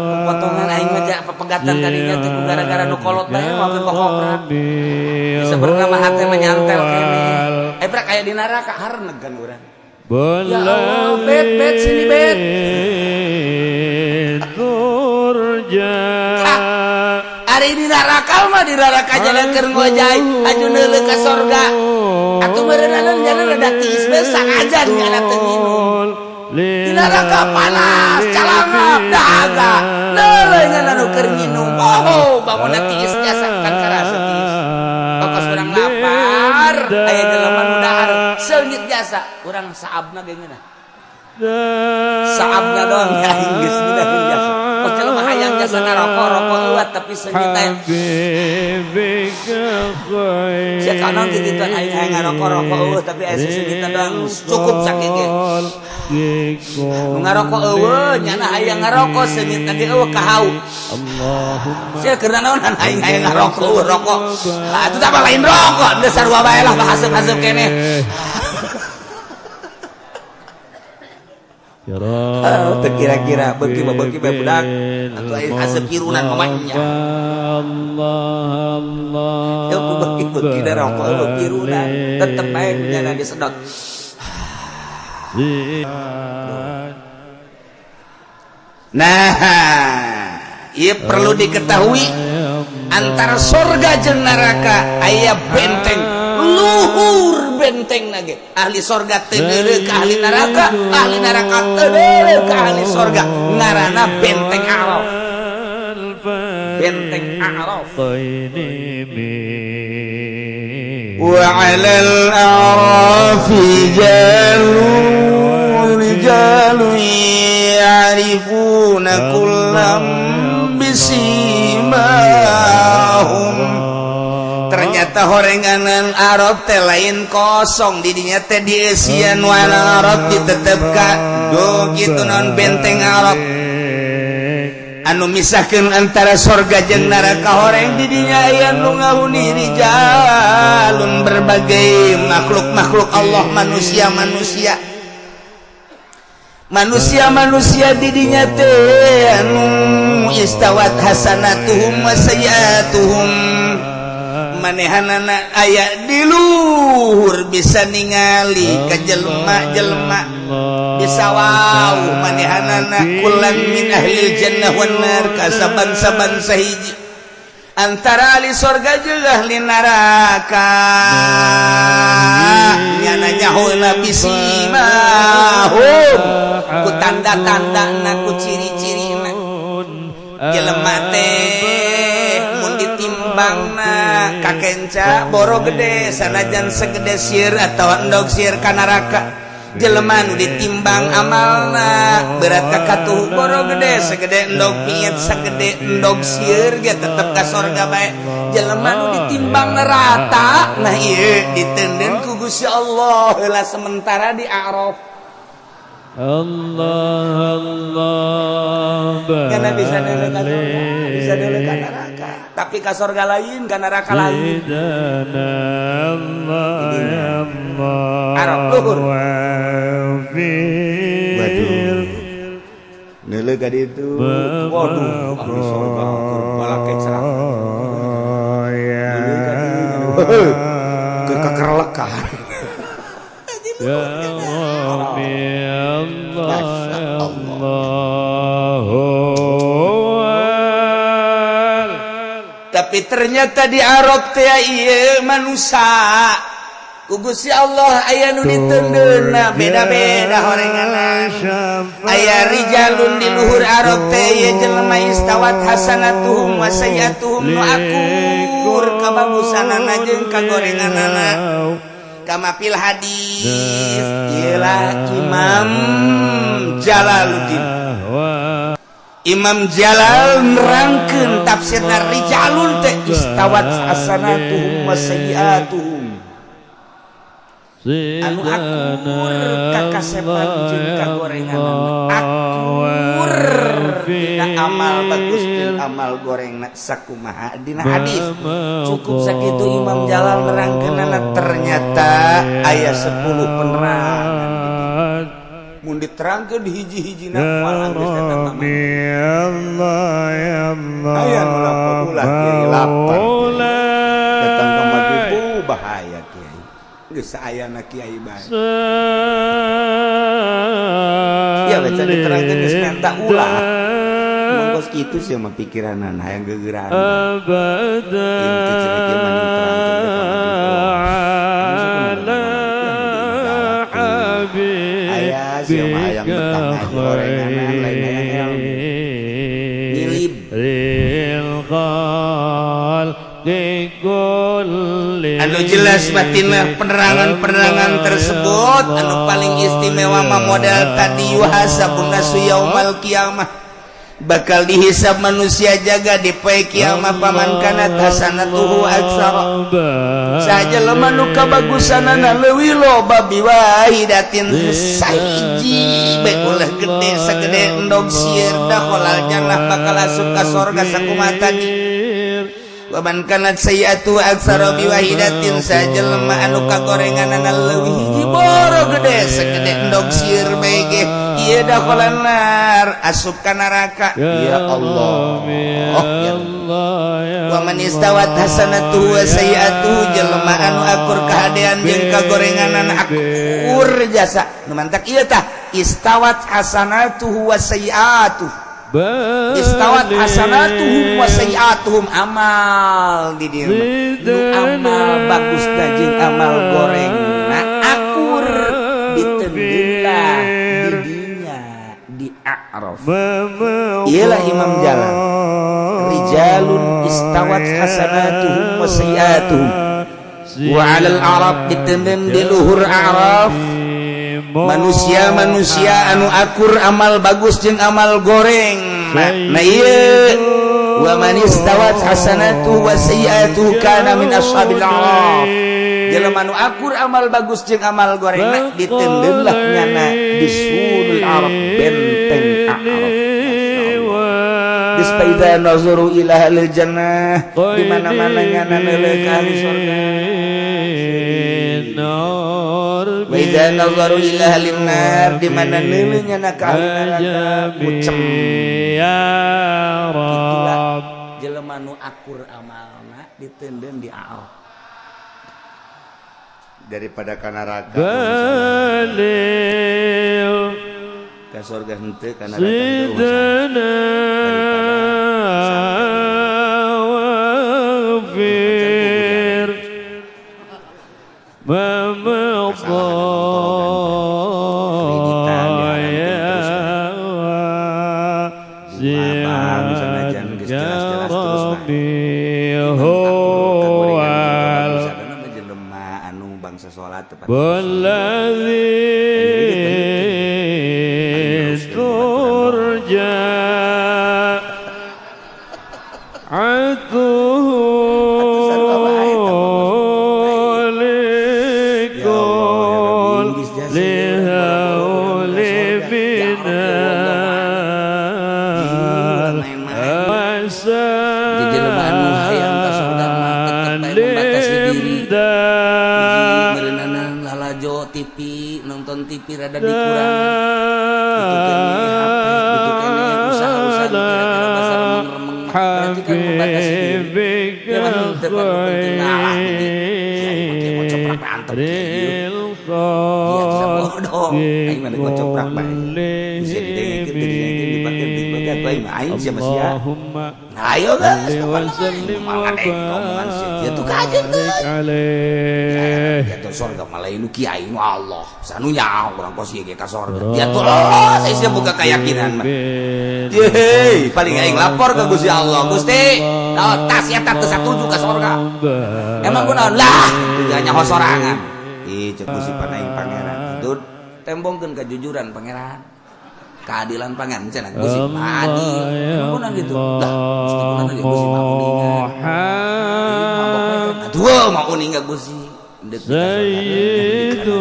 Popotongan aing mah ja pepegatan kadinya teh ku gara-gara nu kolot bae mah ke kokoprak. Sebenarnya mah hate mah nyantel keneh. Eh prak aya di neraka hareuneg kan urang. Ya Allah, bet bet sini bet. Ari di neraka mah di neraka jalan keur ngojay aju neuleuh ka sorga. Atuh meureunana jalan rada tiis bae sangajan kana teu nginum. Di neraka panas, calangap, dahaga. Neuleuh nya nu keur nginum. Oh, bangunna tiis jasa kan karasa tiis. Kos urang lapar, aya jelema nu dahar seungit jasa, urang saabna ge ngeunah. Saabna doang ya aing geus ngeunaheun jasa. Kos jelema hayang jasa ngarokok, rokok eueuh tapi seungit aya. Sia kanon kikituan aing hayang ngarokok, rokok eueuh tapi aya seungitna doang cukup sakieu ge. Nu ngarokok eueuh nyana hayang ngarokok seungitna ge eueuh kahau. Sia keur naonan aing hayang ngarokok eueuh rokok. Ah atuh tah lain rokok, geus sarua bae lah bahaseup-haseup keneh. Teu kira-kira beuki mah beuki bae budak atuh aing haseup kirunan mamanya. Allah ku beuki-beuki da rokok eueuh kirunan tetep bae kunyana disedot. Nah, ieu perlu diketahui antara sorga jeung neraka aya benteng luhur benteng nage ahli sorga teu deuleuh ka ahli neraka teu deuleuh ka ahli sorga ngaranna benteng A'raf. Benteng A'raf. Wa 'alal a'rafi rijalun ya'rifuna kullam bisimahum. Ternyata horenganan Arab teh lain kosong didinya teh dieusian wana Arab ditetep ka do kitu non benteng Arab anu misahkeun antara sorga jeung neraka horeng didinya aya nu ngahuni rijalun berbagai makhluk-makhluk Allah manusia-manusia manusia-manusia didinya teh anu istawat hasanatuhum wa sayyiatuhum manehanana aya di luhur bisa ningali ka jelema-jelema bisa wau manehanana kulan min ahlil jannah wan nar ka saban-saban sahiji antara ahli sorga jeung ahli neraka nyana nyahoeuna bisimahum ku tanda-tandana ku ciri-cirina jelema teh mun ditimbangna kakenca boro gede sanajan segede sieur atawa endog sieur ka neraka jelema nu ditimbang amalna berat ka katuhu boro gede segede endog piet segede endog sieur ge tetep ka sorga bae jelema nu ditimbang rata nah ieu diteundeun ku Gusti Allah heula sementara di A'raf. Allah Allah karena bisa deuleuh ka sorga bisa deuleuh ka neraka tapi ka sorga lain ka neraka lain. Arab luhur. Waduh neuleuh ka ditu waduh ahli sorga keur balake cerah neuleuh ka dieu keur kakerlekan. Ya Rabbi Allah ya Allah. Tapi ternyata di Arab teh ieu manusia ku Gusti Allah aya nu diteundeunna beda-beda horenganan. Aya rijalun di luhur Arab teh ieu jelema istawat hasanatuhum wa sayyiatuhum nu akur kabagusanana jeung kagorenganana. Kama fil hadis ialah Imam Jalaluddin. Imam Jalal nerangkeun tafsirna rijalun teh istawat hasanatuhum wa sayyiatuhum. Anu akur kakasepan jeung kagorenganana akur dina amal bagus jeung amal gorengna sakumaha dina hadis. Cukup sakitu Imam Jalal nerangkeunana ternyata aya 10 penerangan. Mun diterangkeun hiji-hijina moal anggeus datang ka mana. Aya nu lapor ulah kiai lapar. Datang ka maghrib bahaya kiai. Geus saayana kiai bae. Ya baca diterangkeun geus minta ulah. Mun kos kitu sih mah pikiranana hayang geugeuran. Inti cenah kieu mah diterangkeun ka maghrib. Aya sia mah hayang betah gorenganan lain hayang ilmu. Nyilib. Anu jelas batinlah penerangan-penerangan tersebut anu paling istimewa mah modal tadi yuhasabun nasu yaumal qiyamah bakal dihisab manusia jaga di poe kiamah paman kana hasanatuhu aksara saja lemah nu kabagusanana leuwih loba biwahidatin sahiji bae ulah gede sagede endog sieur dakhalal jannah bakal asup ka sorga sakumaha tadi. Waman kanat sayiatu aksara biwahidatin sajelema anu kagorenganana leuwih hiji boro gede segede endog sieur bae ge ieu dakhalan nar asup ka neraka. Ya Allah. Ya Waman istawat hasanatuhu wa sayiatuhu jelema anu akur kahadean jeung kagorenganana akur jasa nu mantak ieu tah istawat hasanatuhu wa sayiatuhu istawat hasanatuhum wa sayiatuhum amal di dieu nu amal bagus jeung amal goreng na akur ditendeunlah di dinya di A'raf. Iyalah Imam Jalal rijalun istawat hasanatuhum wa sayiatuhum wa 'alal a'raf ditendeun di luhur A'raf manusia-manusia anu akur amal bagus jeung amal goreng. Nah ieu wa man istawat hasanatuhu wa sayyi'atuhu kana min ashabil a'raf. Jelema anu akur amal bagus jeung amal goreng na ditendeunlah nyana di sulul Arab benteng A'raf. Dispaida nazuru ila ahlil jannah di mana-mana nyana neuleuh ka ahli surga. Wa idza nazaru ila ahlin nar di mana neuleuh nyana ka ahli neraka mucem. Itulah jelema nu akur amalna ditendeun di A'raf daripada ka neraka. Ka surga henteu ka neraka henteu. والذي ترجى عته لكل هول من TV nonton TV rada dikurangan gitu kene HP gitu kene usaha-usaha kira-kira bahasa remeng-remeng berarti kan membatasi diri ya mah teu penting ngalah kiai mah kieu kocoprak antep kiai ieu bisa bodoh aing mah kocoprak bae bisa didengekeun teu didengekeun dipake dipake aing mah aing sia mah sia. Nah ayo geus malah omongan sia kieu tuh kajeun teh ya tuh sorga malah nu kiai nu Allah sanu nyaho urang kos ieu ge ka sorga ya tuh saya sia boga keyakinan mah. Yeay, paling aing lapor ke Gusti Allah. Gusti, tas eta teu satuju ka sorga. Emang kunaon lah, teu nyaho sorangan. Ih, cek Gusti pan aing pangeran. Kitu tembongkeun kejujuran pangeran. Keadilan pangeran cenah Gusti mah adil. Emang kunaon gitu? Lah, Gusti kunaon ge Gusti mah uningan. Aduh, mah uningan Gusti. Sayyiduna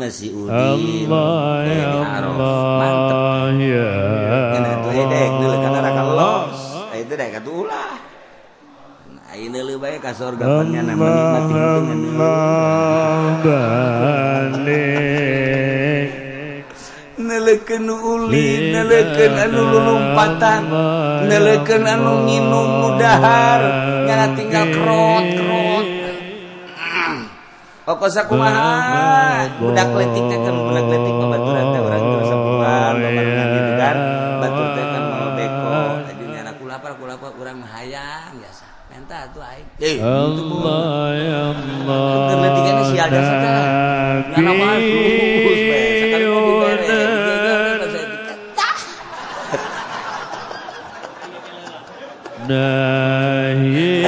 mah si Udin Allah di ya Araf mantep. Allah ya Ngeunah atuh dek neuleuh ka neraka los. Itu dek atuh ulah. Nah, ayeuna neuleuh bae ka sorga pan nyana menikmati henteu ngan balik Neuleukeun nu ulin, neuleukeun anu lulumpatan, neuleukeun anu nginum nu dahar, nyana tinggal krot krot. Pokok sakumaha budak leutik teh kan, budak leutik babaturan teh urang teh sepuhan babarengan gitu kan, batur teh kan mau beko tadi nyana ku lapar urang mah hayang biasa menta atuh aing eh Allah ya Allah. Keur leutik keneh sial jasa teh nyana mah terus bae sakali mah dibere digeger we saya tah.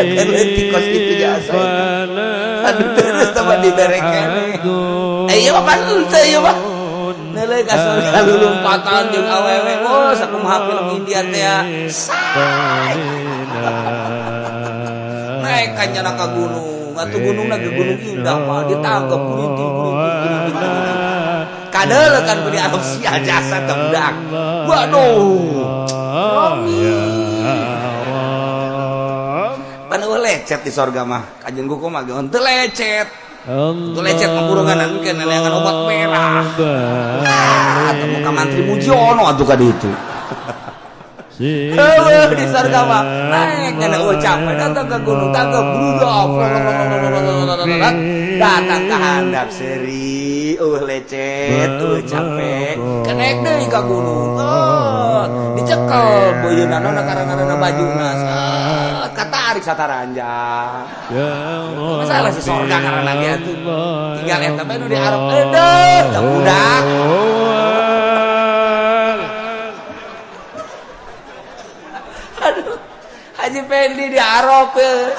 Keur leutik kos kitu jasa eta. Aduh terus tambah dibere keneh. Eh ieu mah pan henteu ieu mah. Neuleuh ka surga lulumpatan jeung awewe. Oh sakumaha film India teh ya. Say. Naik ka nyana ka gunung. Atuh gunungna ge gunung indah mah ditangkep kurinting kurinting kurinting kurinting. Kadeuleu kan ku di Arab sia jasa teh budak. Waduh. Romi. Pan eueuh lecet di sorga mah. Kajen kuku mah ge henteu lecet. Henteu lecet mah burungan engke neangan obat merah. Ah, temu ka mantri Mujiono atuh ka ditu. Heueuh di sorga mah naik kana eueuh capek datang ke gunung tangkep brudak datang ka handap seuri eueuh lecet eueuh capek kenaik deui ka gunung dicekel beuyeunana karena bajuna katarik sataranjang masalah si sorga karena dia tuh tinggal eta bae nu di Arab edeuh ka budak. Aduh, Haji Pendi di Arab ya.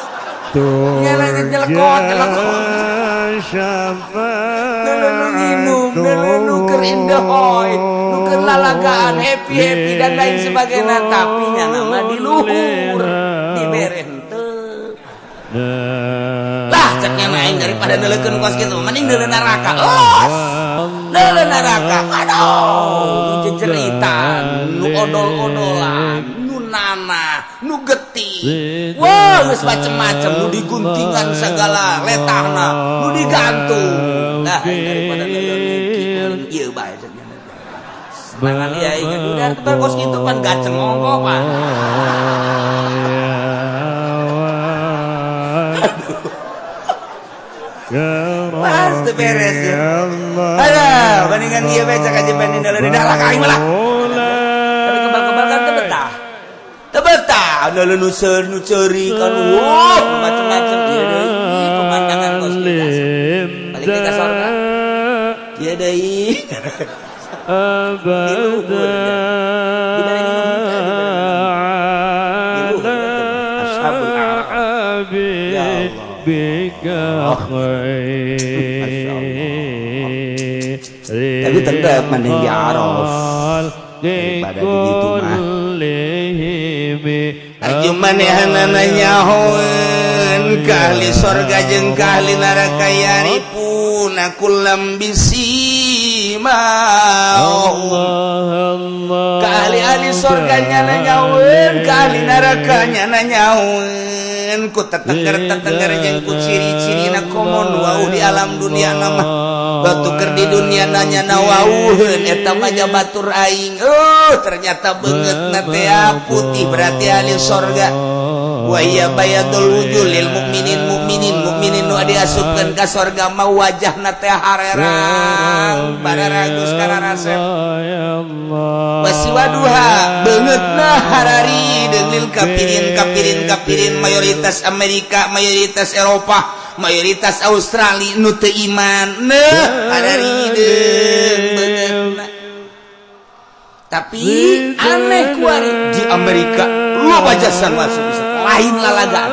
Nyelekot, nyelekot. Nu nginum, nu keur indahoy, nu keur lalagaan, happy-happy dan lain sebagainya, tapi nyana mah di luhur, dibere henteu. Lah cek nyana aing daripada neuleukeun kos kitu, mending neuleuh neraka. Los. Neuleuh neraka. Aduh, nu jejeritan, nu odol-odolan, nu nanah, nu getih. Wah, geus macem-macem, nu diguntingan segala letahna, nu digantung. Nah, daripada neuleuh kitu ieu bae cek nyana. Senangan ieu aing udah tebar kos kitu pan gaceng ongkoh pan. Pas teu beres ya. Aduh, bandingan ieu bae cek Haji Pendi neuleuh di dalah ka aing mah lah. Tapi kebal-kebal kan teu betah. Teu betah, neuleuh nu seur nu ceuri kan wuh macem-macem ieu deui pemandangan kos kitu. Balik deui ka sorga. Ieu deui. Di luhur dibere minum teh, dibere minum. Di luhur teh Ashabul A'raf. Ya Allah. Tapi tetap mending di Araf daripada di ditu mah. Ajumanehanana nyahoeun ka ahli sorga jeung ka ahli neraka yarifuna kullam bisimahum. Ka ahli-ahli sorga nyana nyahoeun, ka ahli neraka nyana nyahoeun ku tetengger-tetengger jeung ku ciri-cirina komo nu wauh di alam dunia mah. Batu keur di dunia nanya na wauheun eta mah batur aing. Ternyata beungeutna teh putih berarti ahli sorga. Wa hiya bayadul wujuh lil mukminin mukminin mukminin nu diasupkeun ka sorga mah wajahna teh harerang bararagus kararasep. Wasiwaduha beungeutna harari deung lil kafirin kafirin kafirin mayoritas Amerika, mayoritas Eropa, mayoritas Australia nu teu iman neuh harari deung beungeutna. Tapi aneh kuari di Amerika loba jasa masuk bisa lain lalagaan.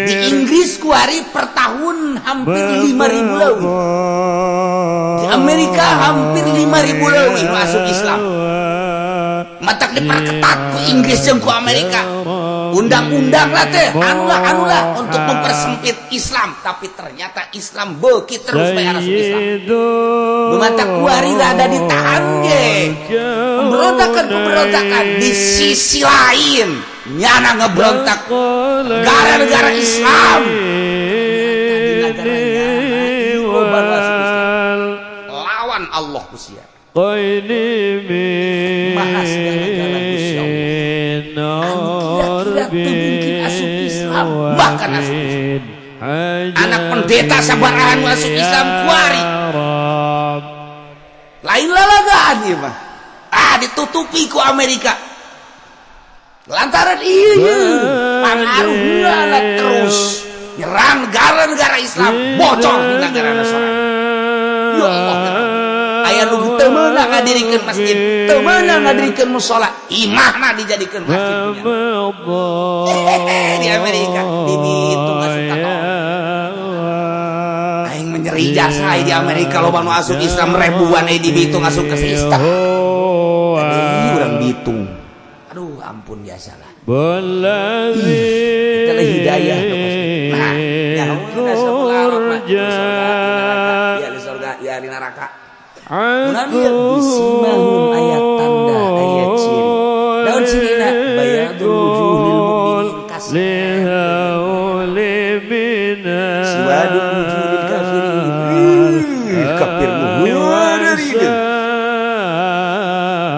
Di Inggris kuari per tahun hampir 5.000 leuwih. Di Amerika hampir 5.000 leuwih masuk Islam. Matak diperketat ku Inggris jeung ku Amerika. Undang-undang lah teh, anulah anulah untuk mempersempit Islam, tapi ternyata Islam beuki terus bae asup Islam. Nu matak kuari rada ditahan ge. Pemberontakan-pemberontakan di sisi lain nyana ngeberontak gara-gara Islam. Ternyata di negara nyana loba nu asup Islam. Lawan Allah ku sia. Maha segala-gala Gusti Allah. Anu kira-kira teu mungkin asup Islam, bahkan asup Islam. Anak pendeta sabaraha nu asup Islam kuari. Lain lalagaan ieu mah. Ah, ditutupi ku Amerika. Lantaran iya pangaruh heula terus nyerang negara-negara Islam, bocor di negara Nasrani. Ya Allah, ya Rabbi. Aya nu teu meunang ngadirikeun masjid, teu meunang ngadirikeun musala, imahna dijadikeun masjid punya. Di Amerika di Bitung asup Katolik. Aing menyeri jasa di Amerika loba nu asup Islam ribuan, di Bitung asup ke Islam. Tadi urang Bitung. Aduh, ampun biasalah. Ih, kita hidayah tuh pasti. Nah, nyaho da sabelah Arab mah, di surga, di neraka, ya di surga, ya di neraka. Kunaon ieu bisimahum aya tanda, aya ciri. Daun cirina bayadul wujuh lil mukminin kas. Siwadul wujuh lil kafirin. Ih, kafir nu hideung.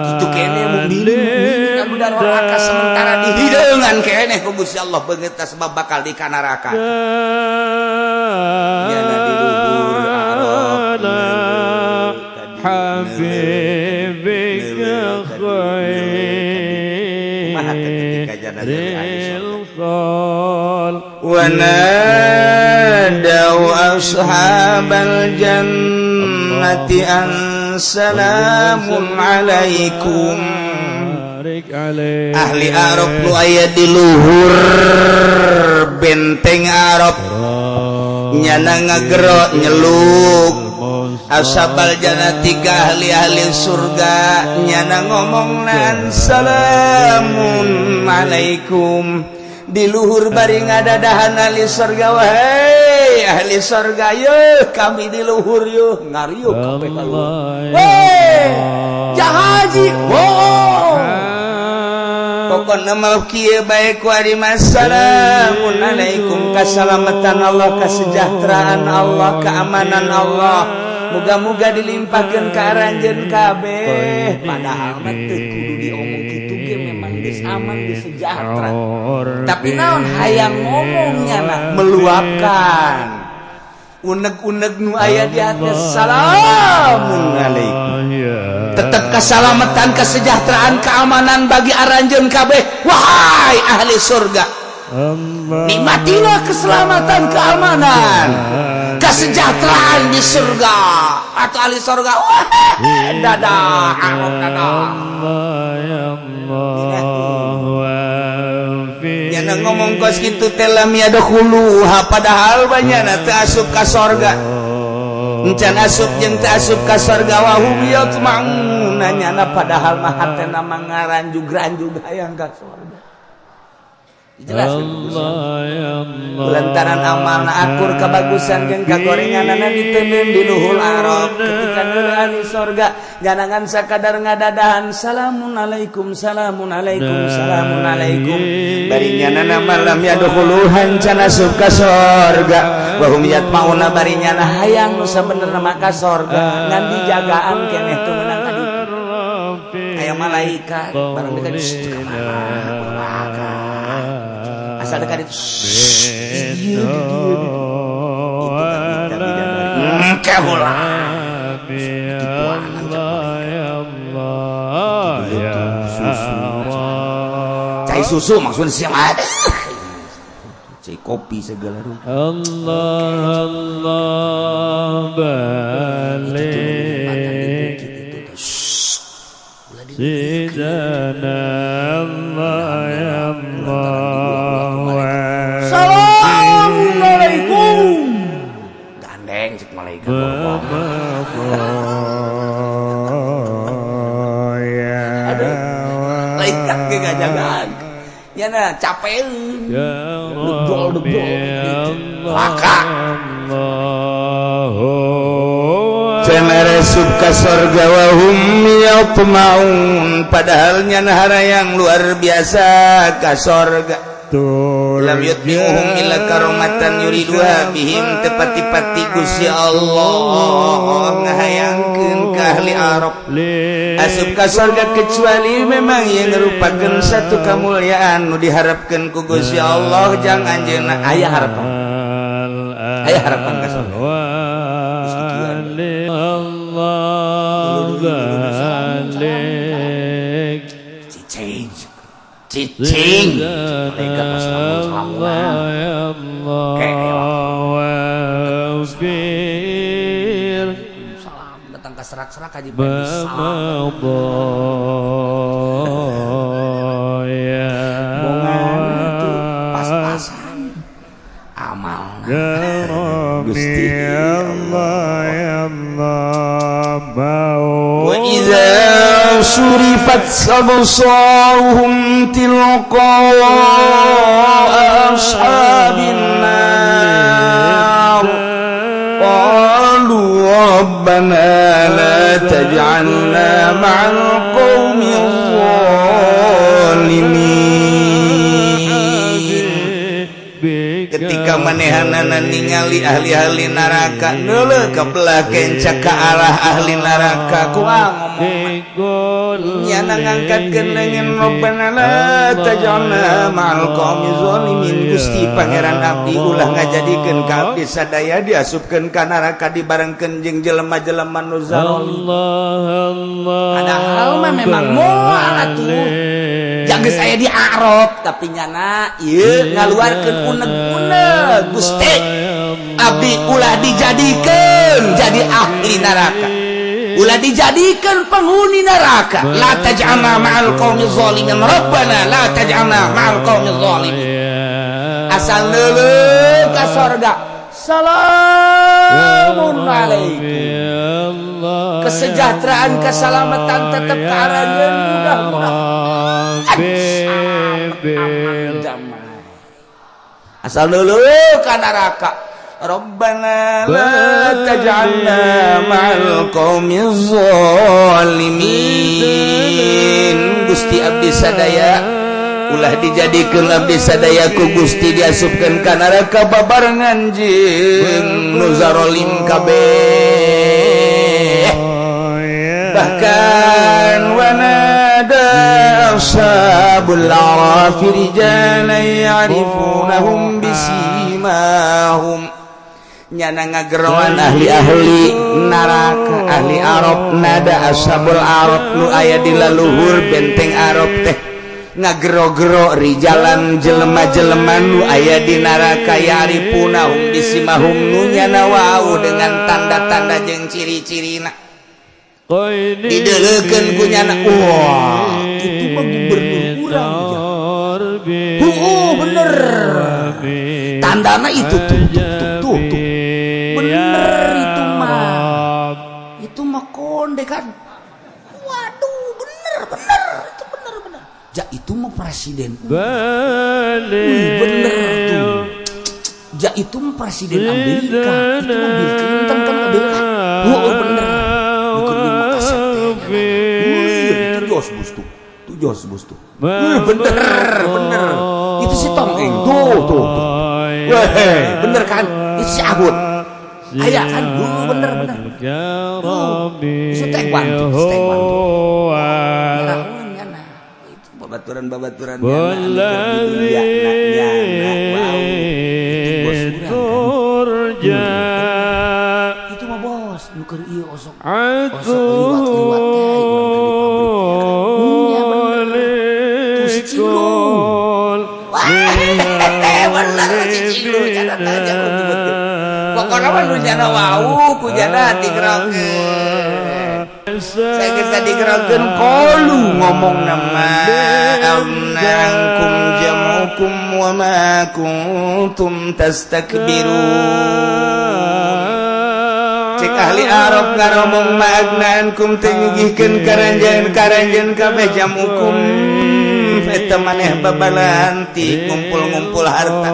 Kitu keneh mukminin mukminin anu neraka sementara dihideungan keneh ku Gusti Allah beungeutna sebab bakal di ka neraka. Nyana di luhur Arab. حبيبك Kumaha teh ketika jana jadi ahli surga? الخلق. ونادوا أصحاب الجنة أن سلام عليكم. بارك عليه. Ahli Arab nu aya di luhur benteng Arab nyana ngagero nyeluk ashabal jannati ka ahli-ahli surga, nyana ngomong nan salamun alaikum di luhur bari ngadadahan ahli surga, wahai ahli surga, yeuh kami di luhur yeuh, ngariuh kabeh ka luhur. Weh, jahaji, oh pokokna mah kieu bae ku ari salamun alaikum, kasalamatan Allah, kesejahteraan Allah, keamanan Allah, muga-muga dilimpahkeun ka aranjeun kabeh. Padahal mah teu kudu diomong kitu ge, memang geus aman, geus sejahtera, tapi naon hayang ngomongnya nah meluapkan unek-unek nu aya di hati. Salamun alaikum, tetap keselamatan, kesejahteraan, keamanan bagi aranjeun kabeh. Wahai ahli surga, nikmatilah keselamatan, keamanan, kesejahteraan di surga. Atau ahli surga, wah dadah Arab, dadah. Nyana ngomong kos kitu teh lam yadkhuluha, padahal banyana teu asup ka sorga, encan asup jeung teu asup ka sorga. Wa hum yatma'un, nyana padahal mah hatena mah ngaranjug-ranjug hayang ka sorga. Dijelaskeun lantaran amalna akur kebagusan jeung kagorenganana diteundeun di luhur Arab. Ketika neuleuh ahli sorga jangan sakadar ngadadahan salamun alaikum, salamun alaikum, salamun alaikum, bari nyana malam yadkhuluhan can asup ka sorga. Wa hum yatmauna, bari nyana hayang nu sabenerna mah ka sorga, ngan dijagaan keneh teu meunang ka ditu. Aya malaikat barang dekat ka mana asal dekat itu di dieu di dieu. Itu kan minta bidadari engke heula. Kituanan cek malaikat. Susu, cai susu maksudnya siang ada cai kopi segala rupa. Allah Allah balik Sidana Allah ya Allah. Assalamualaikum, gandeng cek malaikat. Aduh, malaikat ge gajagaan. Nyana capeun. Degdol-degdol. Laka. Cenah resub ka sorga wa hum yatma'un, padahal nyana harayang luar biasa ka sorga. Lam yutbi'uhum illa karomatan yuriduha bihim, tepati-pati Gusti Allah ngahayangkeun ka ahli Arab asup ka sorga kecuali memang yang merupakan satu kemuliaan nu diharapkeun ku Gusti Allah jang anjeunna. Aya harapan, aya harapan ka sorga. Allah balik. Cicing cicing malaikat pas salamun. Salam datang ke serak-serak haji Pendi salam. Bongan itu pas-pasan amal Gusti wa idza surifat absaruhum tilqa ashabin nar qalu rabbana la taj'alna ma'al qaumil zalimin. Ketika manehanana ningali ahli-ahli neraka neuleuh ka belah kenca ka arah ahli neraka, kumaha ngomongna? Nyana ngangkatkeun leungeun, rabbana la taj'alna ma'al qaumil zalimin. Gusti Pangeran abdi, ulah ngajadikeun ka abdi sadaya diasupkeun ka neraka dibarengkeun jeung jelema-jelema nu zalim. Padahal mah memang moal atuh jaga saya di Arab, tapi nyana ieu ngaluarkeun uneg-uneg, Gusti abdi ulah dijadikeun jadi ahli neraka, ulah dijadikan penghuni neraka. La taj'alna ma'al qaumil zalimin, rabbana la taj'alna ma'al qaumil zalimin. Asal neuleuh ka sorga, salamun alaikum, kesejahteraan keselamatan tetep ka aranjeun, mudah-mudahan aman damai. Asal neuleuh ka neraka, Rabbana la taj'alna ma'al qaumil zalimin. Gusti abdi sadaya ulah dijadikeun abdi sadaya ku Gusti diasupkeun ka neraka babarengan jeung nu zarolim kabeh. Bahkan wanada ashabul a'rafi rijalan ya'rifunahum bisimahum, nyana ngageroan ahli-ahli neraka, ahli Arab, nada ashabul Arab nu aya di laluhur benteng Arab teh ngagero-gero rijalan jelema-jelema nu aya di neraka, ya'rifunahum bisimahum, nu nyana wau dengan tanda-tanda jeung ciri-cirina. Dideleukeun ku nyana, wah, itu mah gubernur urang ya. Bener, tandana itu tuh tuh tuh tuh tuh, bener itu mah konde kan. Waduh, bener bener itu, bener bener ja, itu mah presiden. Wih, bener tuh ja, itu mah presiden Amerika, itu mah Bill Clinton kan, Amerika. Oh, bener, bukan lima kaset teh. Wih, itu Jos Bush tuh tuh, Jos Bush tuh. Wih, bener bener itu si Tom Eng tuh tuh tuh. Weh, bener kan itu si Ahud aya kan. Tuh, bener bener tuh si Taekwondo tuh, si Taekwondo nyarawan nyana itu babaturan babaturan nyana anu keur di dunia na nyana wow, itu bos urang kan. Itu mah bos nu keur ieu osok osok liwat-liwat teh ai urang keur di pabrik nya, bener tuh si Cilu. Wah, bener si Cilu nyana tanya betul. Pokoknya mah nu nyana wau ku nyana digerokeun. Saya geus digerokeun qalu ngomong nama ankum jamukum wa ma kuntum tastakbirun. Cek ahli Arab ngaromong ma aghna ankum teu nyugihkeun karanjeun karanjeun kabeh jamukum. Eta maneh babalantik ngumpul-ngumpul harta,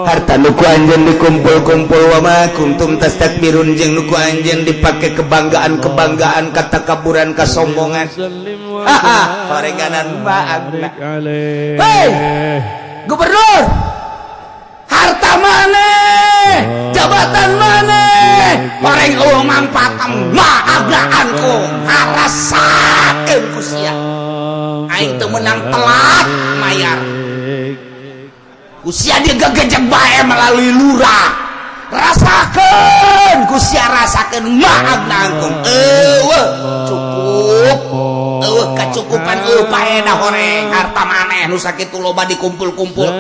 harta nu ku anjeun dikumpul-kumpul. Wa ma kuntum tastakbirun, jeung nu ku anjeun dipake kebanggaan-kebanggaan, katakaburan, kasombongan. Haha, horenganan maagna. Hei gubernur, harta maneh, jabatan maneh, horeng eueuh mangfaat. Maagnaanku, ngarasakeun ku sia. Aing teu meunang telat mayar, ku sia digegejek bae melalui lurah. Rasakeun ku sia, rasakeun. Maagnaankum, eueuh cukup, eueuh kacukupan, eueuh paedah. Horeng harta maneh nu sakitu loba dikumpul-kumpul,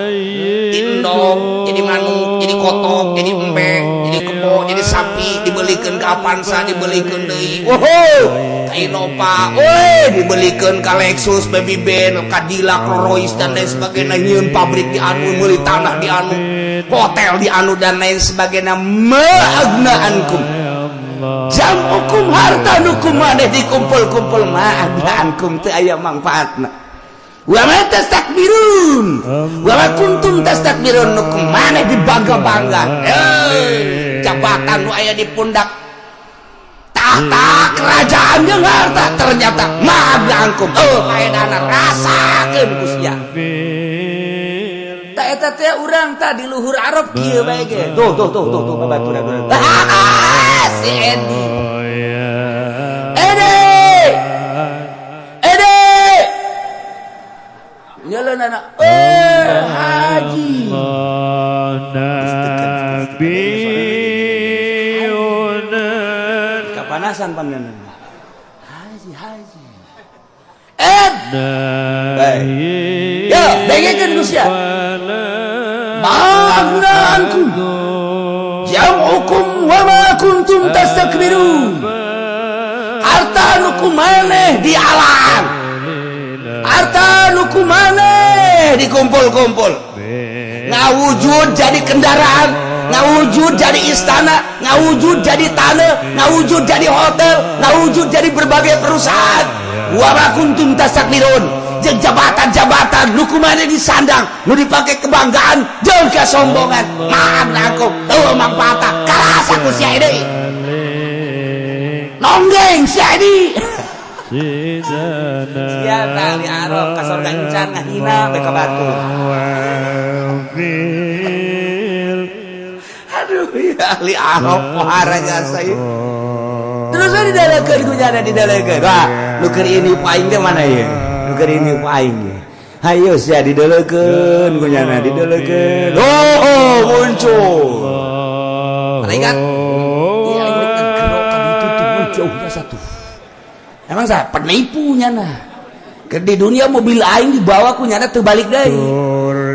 indok jadi manuk, jadi kotok, jadi embe, jadi kebo, jadi sapi, dibelikeun ke Avanza, dibelikeun deui, wow, ka Innova, woi, dibelikeun ka Lexus, Baby Benz, Cadillac, Rolls, dan lain sebagainya. Nyieun pabrik di anu, meuli tanah di anu, hotel di anu, dan lain sebagainya. Ma'agnaankum jam'ukum, harta nu ku maneh dikumpul-kumpul, ma'agnaankum, teu aya mangfaatna. Wa ma tastakbirun, wa ma kuntum tastakbirun, nu ku maneh dibangga-bangga, eh, jabatan nu aya di pundak, tahta kerajaan jeung harta, ternyata ma'agnaankum, oh, paedana. Rasakeun ku sia. Tak eta teh urang tah di luhur Arab kieu bae ge. Tuh tuh tuh tuh tuh, babaturan si Edi. Edi, Edi. Nyala anak, eh, haji. نبينا Kapanasan panganan. Haji, haji. Ed. Baik. Yo, dengekeun ku sia. Ma'agnaankum jam'ukum wa ma kuntum tastakbirun. Harta nu ku maneh di alam, harta nu ku maneh dikumpul-kumpul, ngawujud jadi kendaraan, ngawujud jadi istana, ngawujud jadi tanah, ngawujud jadi hotel, ngawujud jadi berbagai perusahaan. Wa ma kuntum tastakbirun, jeung jabatan-jabatan nu ku maneh disandang, nu dipakai kebanggaan jeung kesombongan, maaf aku tuh mangfaatna. Karasa ku sia deui, nonggeng sia deui. Sia tah di Arab ka sorga encan, ngahina bae ka batur. Aduh ya, ahli Arab pohara jasa ieu. Terus we didalekeun ku nyana, didalekeun. Wah, nu keur ini ku aing teh mana ieu? Nu keur ini ku aing ye. Hayo sia, didalekeun ku nyana, didalekeun. Oh, muncul. Malaikat. Iya, aing rek ngegerok ka ditu tuh, jauhnya satu. Emang saya penipu nyana. Ke di dunia mobil aing dibawa ku nyana teu balik deui.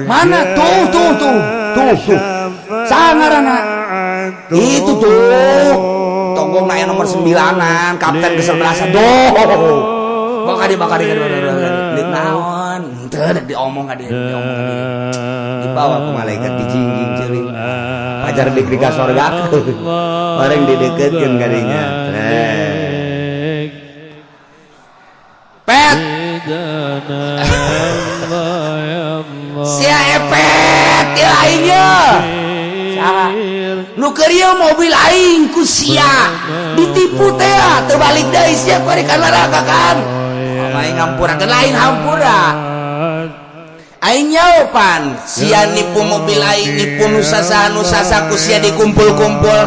Mana? Tuh tuh tuh. Tuh tuh. Sangarana. Itu tuh. Tonggong aya nomor 9-an, kapten kesebelasan. Tuh. Bakal di bakal di di naon? Teu dek diomong ka dieu, diomong ka dieu. Dibawa ku malaikat, dijingjing ceurik. Pajar dik di ka sorga. Orang dideketkeun ka dinya. Pet. Sia epet ya aing ye. Saha? Nu keur ieu mobil aing ku sia ditipu teh, teu balik deui sia ku ka neraka kan. Aing ngampurakeun, lain hampura. Aing nyaopan sia nipu mobil aing, nipu nu sasaha nu sasa, ku sia dikumpul-kumpul.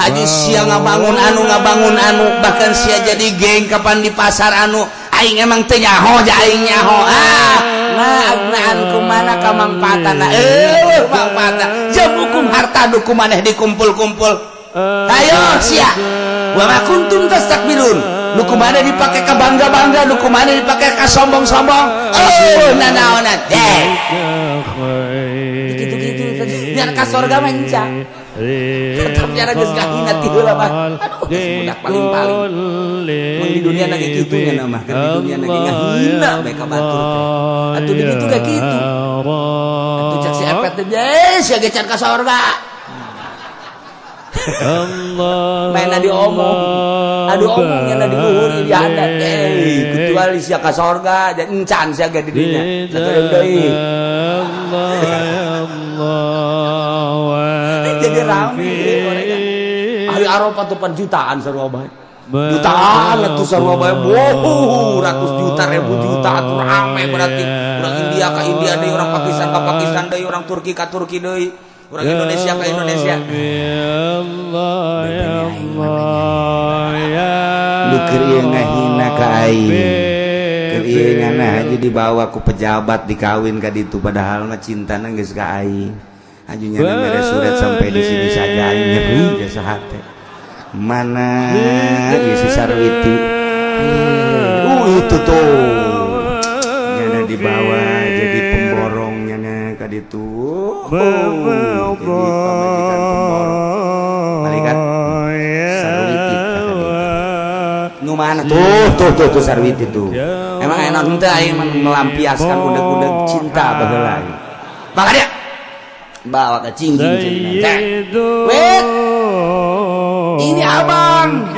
Haji sia ngabangun anu, ngabangun anu, bahkan sia jadi geng kapan di pasar anu. Aing emang teu nyaho ja aing nyaho. Ah, nah, agnaan kumana kamangfaatana? Eh, mangfaatna jam'ukum, harta nu ku maneh dikumpul-kumpul. Ayo sia, wa ma kuntum tastakbirun, nu ku maneh dipake ka bangga-bangga, nu ku maneh dipake ka sombong-sombong. Oh, nanaonan deh gitu-gitu biar ka sorga mah enca tetep nyara geus kahina ti heula mah. Aduh, geus budak paling-paling mun di dunia na ge kitu nya mah, keur di dunia na ge ngahina bae ka batur teh. Atuh di ditu ge kitu atuh, cek si epet teh, "Eh, sia ge can ka sorga." Mainna diomong, adu omong nya di luhur di adat, eh kecuali sia ka sorga dan encan sia ge di dinya satu deui. Jadi rame ahli Arafah tuh pan jutaan sarua bae, jutaan atuh sarua bae, wow, ratus juta, ribu juta atuh rame. Berarti orang India ka India deui, orang Pakistan ka Pakistan deui, orang Turki ka Turki deui, orang Indonesia ka Indonesia. Allah ya Allah ya. Lu keur ieu ngahina ka aing, keur ieu ngana haji dibawa ku pejabat dikawin ka ditu, padahal mah cintana geus ka aing. Hajunya mere surat sampai di sini saja. Aing nyeri jasa hate. Mana ieu si Sarwiti? Itu tuh nyana dibawa jadi pemborong, nyana ka ditu. Oh, jadi pamajikan pemborong malaikat Sarwiti ka ditu. Nu mana tuh? Tuh tuh tuh, Sarwiti tuh. Emang enak henteu aing melampiaskan udah-udah cinta baheula? Maka dia bawa ke cingging cenah. Wait, ini abang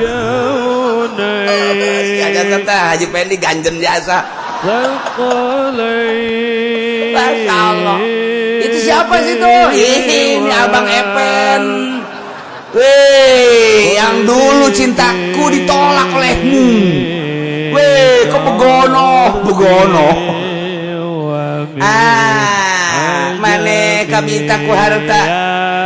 si aja teh Haji Pendi ganjen jasa. Masya Allah, itu siapa sih tuh? Ini abang Epen. Weh, yang dulu cintaku ditolak olehmu. Weh, kok begono, begono. Ah, mane kabita ku harta.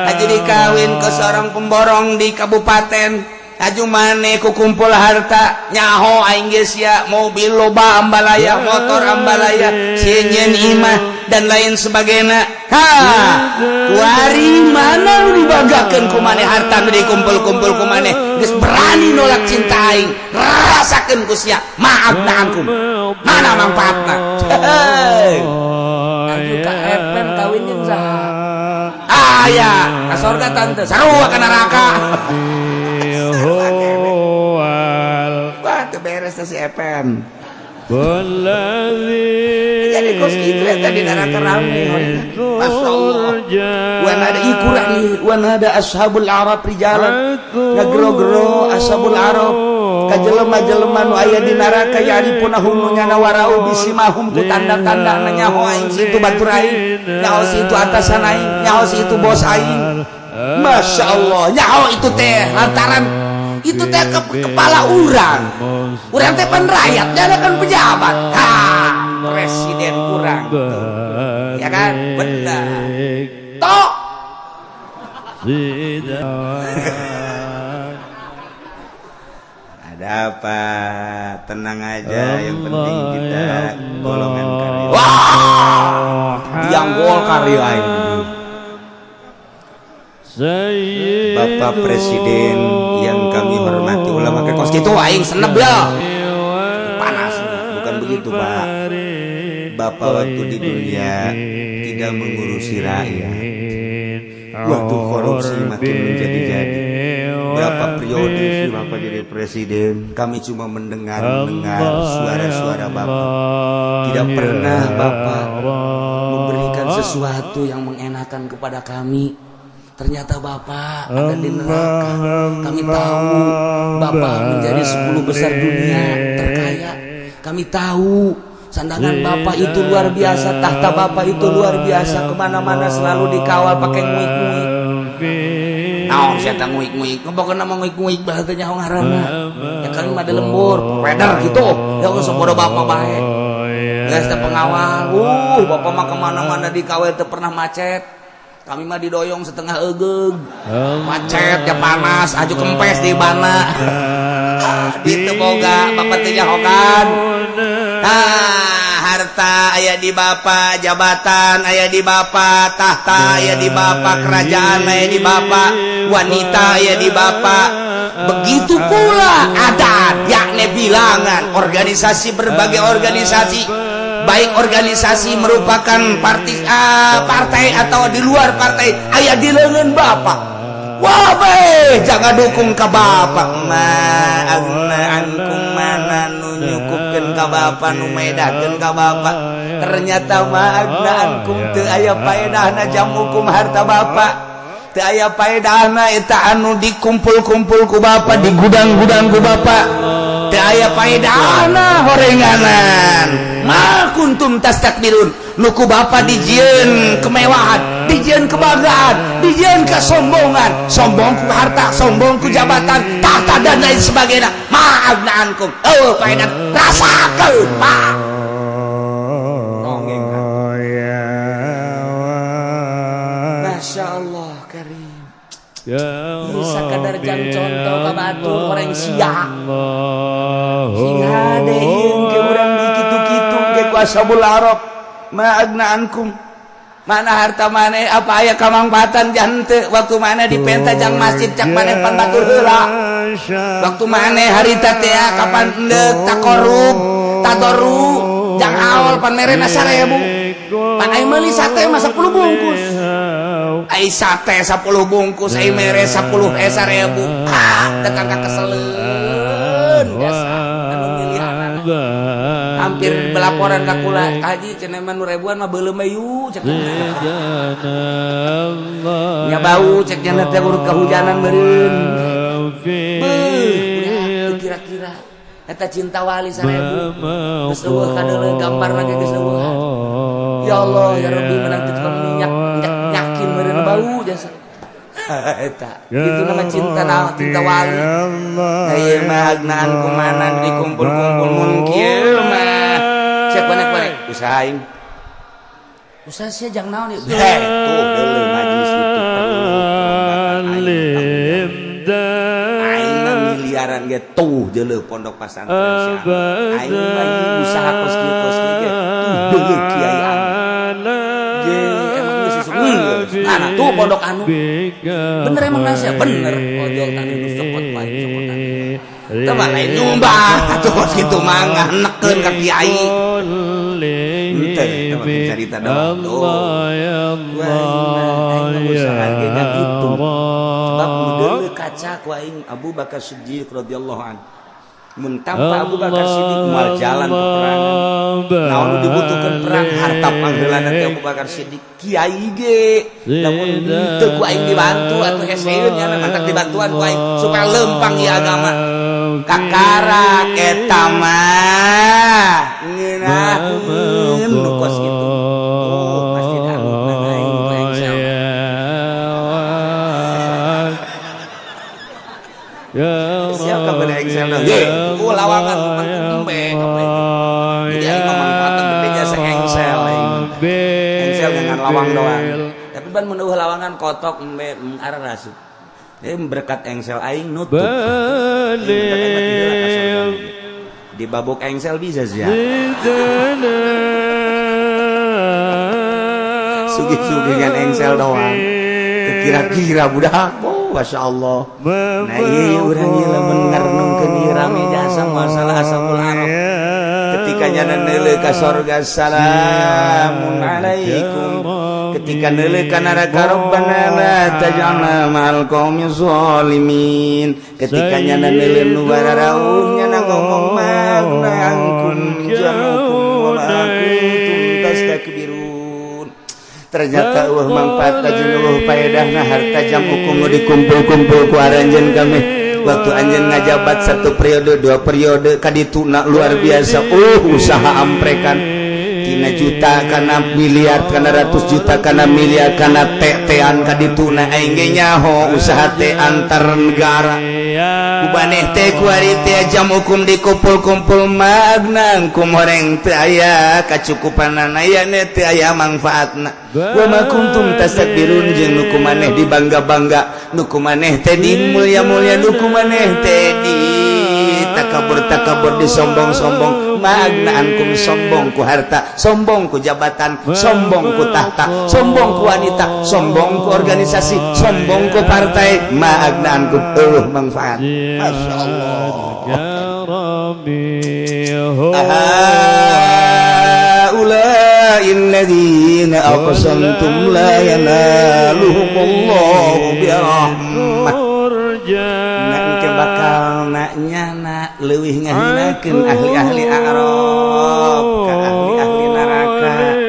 Haji dikawin ke seorang pemborong di kabupaten. Aju mane ku kumpul harta, nyaho aing geus sia, mobil loba ambalaya, motor ambalaya, sieun imah dan lain sebagainya. Ha, kuari mana lu dibanggakeun ku maneh harta nu dikumpul-kumpul ku maneh geus berani nolak cinta aing. Rasakeun ku sia, maaf ankum. Mana manfaatna? Aju ka Epen kawin jeung saha? Ah ya, ka sorga tante, sarua ka neraka. Wah, teu beres si Epen. Jadi kos kitu eta di neraka rame. Masya Allah. Wan ada ikurang wan ada ashabul arab rijalan ngagero-gero ashabul arab ka jelema-jelema nu aya di neraka, ya'rifunahum nu nyana warau bisimahum ku tanda-tanda, nyaho aing situ batur aing, nyaho situ atasan aing, nyaho situ bos aing. Masya Allah, nyaho itu teh lantaran itu teh ke kepala urang, urang teh pan rakyat, dia kan pejabat. Ha, presiden kurang tuh ya kan, benar tok. Ada apa? Tenang aja, yang penting kita golongan karya. Wah, yang Golkar ya aing. Bapak Presiden yang kami hormati, ulama ke kos gitu aing seneb ya. Panas. Bukan begitu, Pak. Bapak waktu di dunia tidak mengurusi rakyat. Waktu korupsi makin menjadi-jadi. Berapa periode sih Bapak jadi presiden? Kami cuma mendengar-mendengar suara-suara Bapak. Tidak pernah Bapak memberikan sesuatu yang mengenakan kepada kami. Ternyata Bapak ada di neraka. Kami tahu Bapak menjadi 10 besar dunia terkaya. Kami tahu sandangan Bapak itu luar biasa, tahta Bapak itu luar biasa, kemana-mana selalu dikawal pakai nguik-nguik. Naon sia teh nguik-nguik? Pokokna mah nguik-nguik bahasa nyaho ngaranna. Ya kami mah di lembur, peder gitu. Ya geus bodoh Bapak bae. Geus teh pengawal. Bapak mah kemana-mana dikawal teu pernah macet. Kami mah didoyong setengah egeug. Macet ya panas, aju kempes di mana. Itu boga Bapak teh nyahokan. Ah, harta aya di Bapak, jabatan aya di Bapak, tahta aya di Bapak, kerajaan aya di Bapak, wanita aya di Bapak. Begitu pula adat, yakni bilangan organisasi, berbagai organisasi, baik organisasi merupakan partai, partai atau di luar partai, aya di lengan Bapak. Wah, be, jangan dukung ke Bapak. Ma agna ankum, mana nu nyukupkeun ka Bapak, nu medakeun ka Bapak? Ternyata ma agna ankum, teu aya paedahna jamukum harta Bapak. Teu aya paedahna eta anu dikumpul-kumpul ku bapa, di gudang-gudang ku bapa. Teu aya paedahna horenganan. Ma kuntum tastakbirun. Nu ku bapa dijieun kemewahan, dijieun kebanggaan, dijieun kesombongan, sombong ku harta, sombong ku jabatan, tahta dan lain sebagainya. Ma agna ankum. Oh, paedah rasakeun, Pak. Nongeng. Masya Allah karim. Bisa kadar jang contoh ka batur orang sia. Sing hade ieu ke urang di kitu-kitu ke ku ashabul arab. Ma agna ankum. Mana harta maneh, apa aya kamangfaatan jante waktu mana dipenta jang masjid cak maneh pan batur heula. Waktu maneh harita teh kapan endek takorub tadoru jang awal pan merena 1000. Pan ai meuli sate mah 10 bungkus. Ai sate 10 bungkus ai mere 10 1000. Ah, datang ka keseleun biasa anu milihanan. Hampir belaporan ka kula, "Haji cenah mah nu ribuan mah beuleum we yu," cek. Nya bau cek nya teh urut kehujanan meureun. Beuh, udah kira-kira eta cinta wali 1000. Geus eueuh kadeuleu gambar lagi geus eueuh. Ya Allah ya Rabbi, menang teh tukang minyak minyak yakin meureun bau jasa. Eta itu nama cinta naon, cinta wali. Nah, ieu mah agnaan kumana dikumpul-kumpul mun kieu mah. Cek banyak-banyak usaha aing. Usaha sia jang naon ieu? Heh, tuh deuleu majelis itu perlu aing. Aing mah miliaran ge tuh deuleu pondok pesantren si anu. Aing mah usaha kos kieu kos kieu ge tuh deuleu kiai anu. Ge emang geus isuk nah, tuh pondok anu. Bener emang nasi bener. Ojol tadi nu cokot bae cokotan. Teu mah lain nyumbang atuh kos kitu mah nganekeun ka kiai. Henteu, eta mah carita doang. Tuh. Wah, aing mah usaha ge gitu. Sebab nu deuleu kaca ku aing Abu Bakar Siddiq radhiyallahu anhu. Mun tanpa Abu Bakar Siddiq moal jalan peperangan. Naon nu dibutuhkeun perang harta pangheulana teh Abu Bakar Siddiq kiai ge. Lamun teu ku aing dibantu atuh heseun nya mantak dibantuan ku aing supaya lempang ieu agama. Kakarak eta mah ngeunaheun nu kos kitu. Tuh masjid anu aing ku engsel. Siap ka engsel dong. Ye, ku lawangan embe kabeh. Jadi aing mah manfaatan gede jasa engsel aing. Engsel dengan lawang doang. Tapi ban mun eueuh lawangan kotok embe arah rasup. Berkat engsel aing nutup. Di babuk engsel bisa sih ya. Sugih-sugih kan engsel doang. Kira-kira budak, oh masya Allah. Nah iya urang ieu lamun ngarenungkeun ieu rame jasa masalah ashabul arab. Ketika nyana neuleuh ka sorga salamun alaikum. Ketika neuleuh ka neraka rabbana la taj'alna ma'al qaumi zalimin. Ketika nyana neuleuh nu bararaung nyana ngomong magna angkum jamukum wa ma kuntum tastakbirun. Ternyata eueuh mangfaat jeung eueuh paedahna harta jam hukum nu dikumpul-kumpul ku aranjeun kami. Waktu anjeun ngajabat satu periode dua periode kadituna luar biasa, usaha amprekan tina juta kana miliar kana ratus juta kana miliar kana te-tean kadituna aing ge nyaho usaha teh antar negara. Ku baneh teh kuari teh jam hukum dikumpul-kumpul magnang kum horeng teu aya kacukupanana aya teu aya mangfaatna. Wa ma kuntum tastakbirun jeung nu ku maneh dibangga-bangga, nu ku maneh teh di mulia-mulia, nu ku maneh teh di takabur-takabur disombong-sombong. Magnaan kum sombong ku harta, sombong ku jabatan, sombong ku tahta, sombong ku wanita, sombong ku organisasi, sombong ku partai. Magnaan kum eueuh manfaat. Masya Allah. Haula'i alladzina aqsamtum la yanaluhumullahu birahmah. Nah, engke bakal nak nyana leuwih ngahinakeun ahli-ahli A'raf ka ahli-ahli neraka.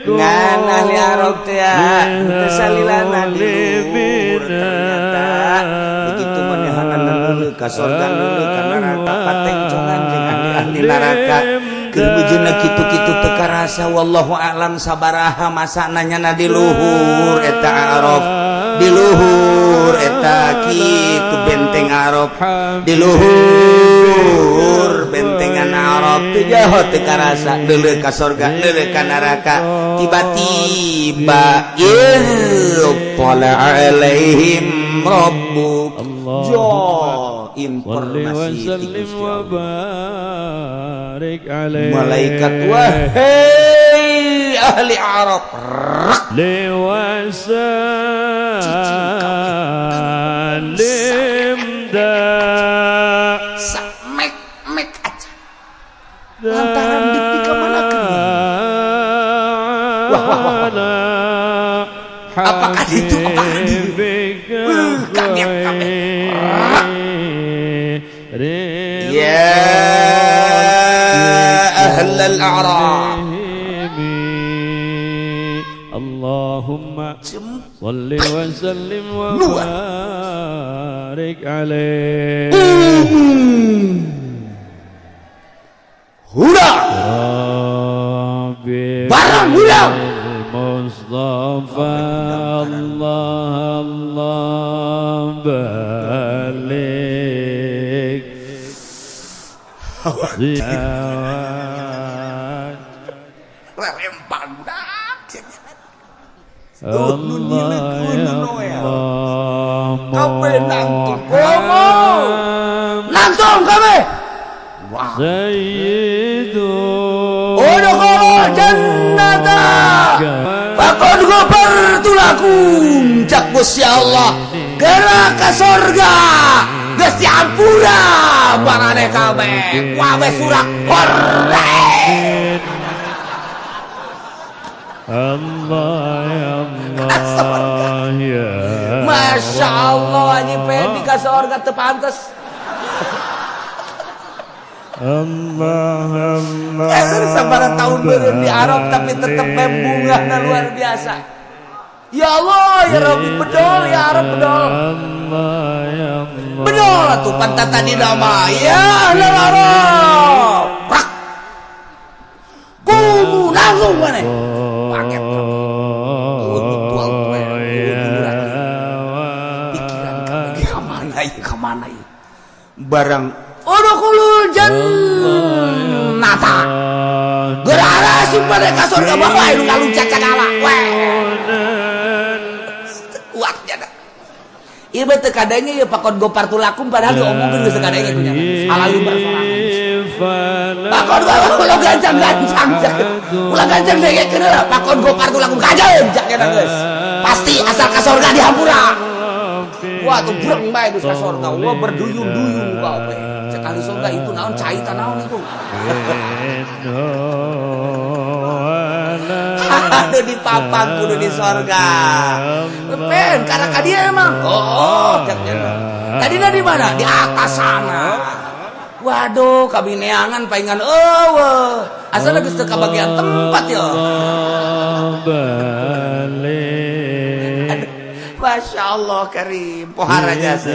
Ngan ahli A'raf teh teu salilana di Ternyata begitu manehanana neuleuh ka sorga, neuleuh ka neraka, patengcongan jeung ahli-ahli neraka. Keur beujeuna kitu-kitu teu karasa, wallahu a'lam sabaraha masana nyana di luhur eta Araf, di luhur eta kitu benteng Araf, di luhur bentengan Araf teu jauh, teu karasa neuleuh ka sorga, neuleuh ka neraka. Tiba-tiba ittala alaihim rabbuk jo informasi ti Gusti Allah. Malaikat, wahai ahli Araf, وسلم mek mek aja lantaran detik kemana. Wah, wah, wah, wah. Apakah itu, apakah itu? Kaget kabeh. Ya ahlal a'raf. اللهم صل وسلم وبارك عليه. Hurang. ربي Barang hurang. المصطفى الله الله بلغ زياد. Rempang budak. الله يا الله. Kabeh nangtung komo. Nangtung kabeh. Wah. سيد Udkhulul jannata faqad ghafartu lakum, cak Gusti Allah, gerak ke surga, geus diampura maraneh kabeh. Kabeh surak hore. الله يا الله يا Masya Allah, Haji Pendi ka surga teu pantes. Allah Allah. Eh, sabaraha tahun beureum di Arab tapi tetep bungahna luar biasa. Ya Allah, ya Rabbi, bedol ya Arab, bedol. Allah ya Allah. Bedol atuh pantat tadi nama ya ahlal Arab. Prak. Kumu langsung mana? Paket. Pikiran kabeh ka mana ieu, ka mana ieu? Barang Udkhulul jannata. Geura asup pada ka surga, bapak nu kaluncat sagala. Weh. Kuat jada. Ieu mah teu kadenge ieu faqad ghafartu lakum, padahal diomongkeun geus teu kadenge ku nya. Alalu bersorangan. Faqad ulah gancang-gancang. Ulah gancang dengekeun heula. Faqad ghafartu lakum kajeun cak eta geus. Pasti asal ka surga dihampura. Wah, tuh breng bae geus ka surga. Wah, berduyun-duyun kabeh. Cek ahli surga, itu naon cai ta, naon itu? Aduh, di papang kudu di sorga. Pen, karena ka dia emang. Oh, cek nya. Tadina di mana? Di atas sana. Waduh, kami neangan paingan eueuh. Asal geus teu kabagian tempat ya. Balik. Masya Allah karim, pohara jasa.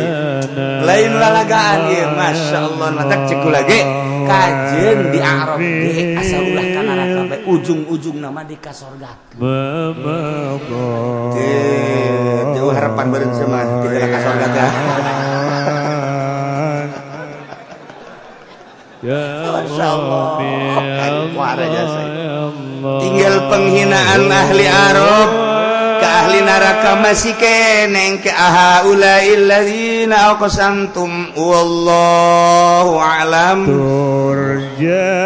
Lain lalagaan ieu, Masya Allah, matak cek lagi kajen di Arab ge asal ulah ka neraka bae, ujung-ujung nama di kasorga. Jauh harapan beureum sama tidak ka sorga teh. Ya Masya Allah. Allah. Pohara jasa. Ya Allah. Tinggal penghinaan ahli Arab ke ahli neraka masih keneng ke ahaula'il ladzina aqsamtum, wallahu a'lam. Turja.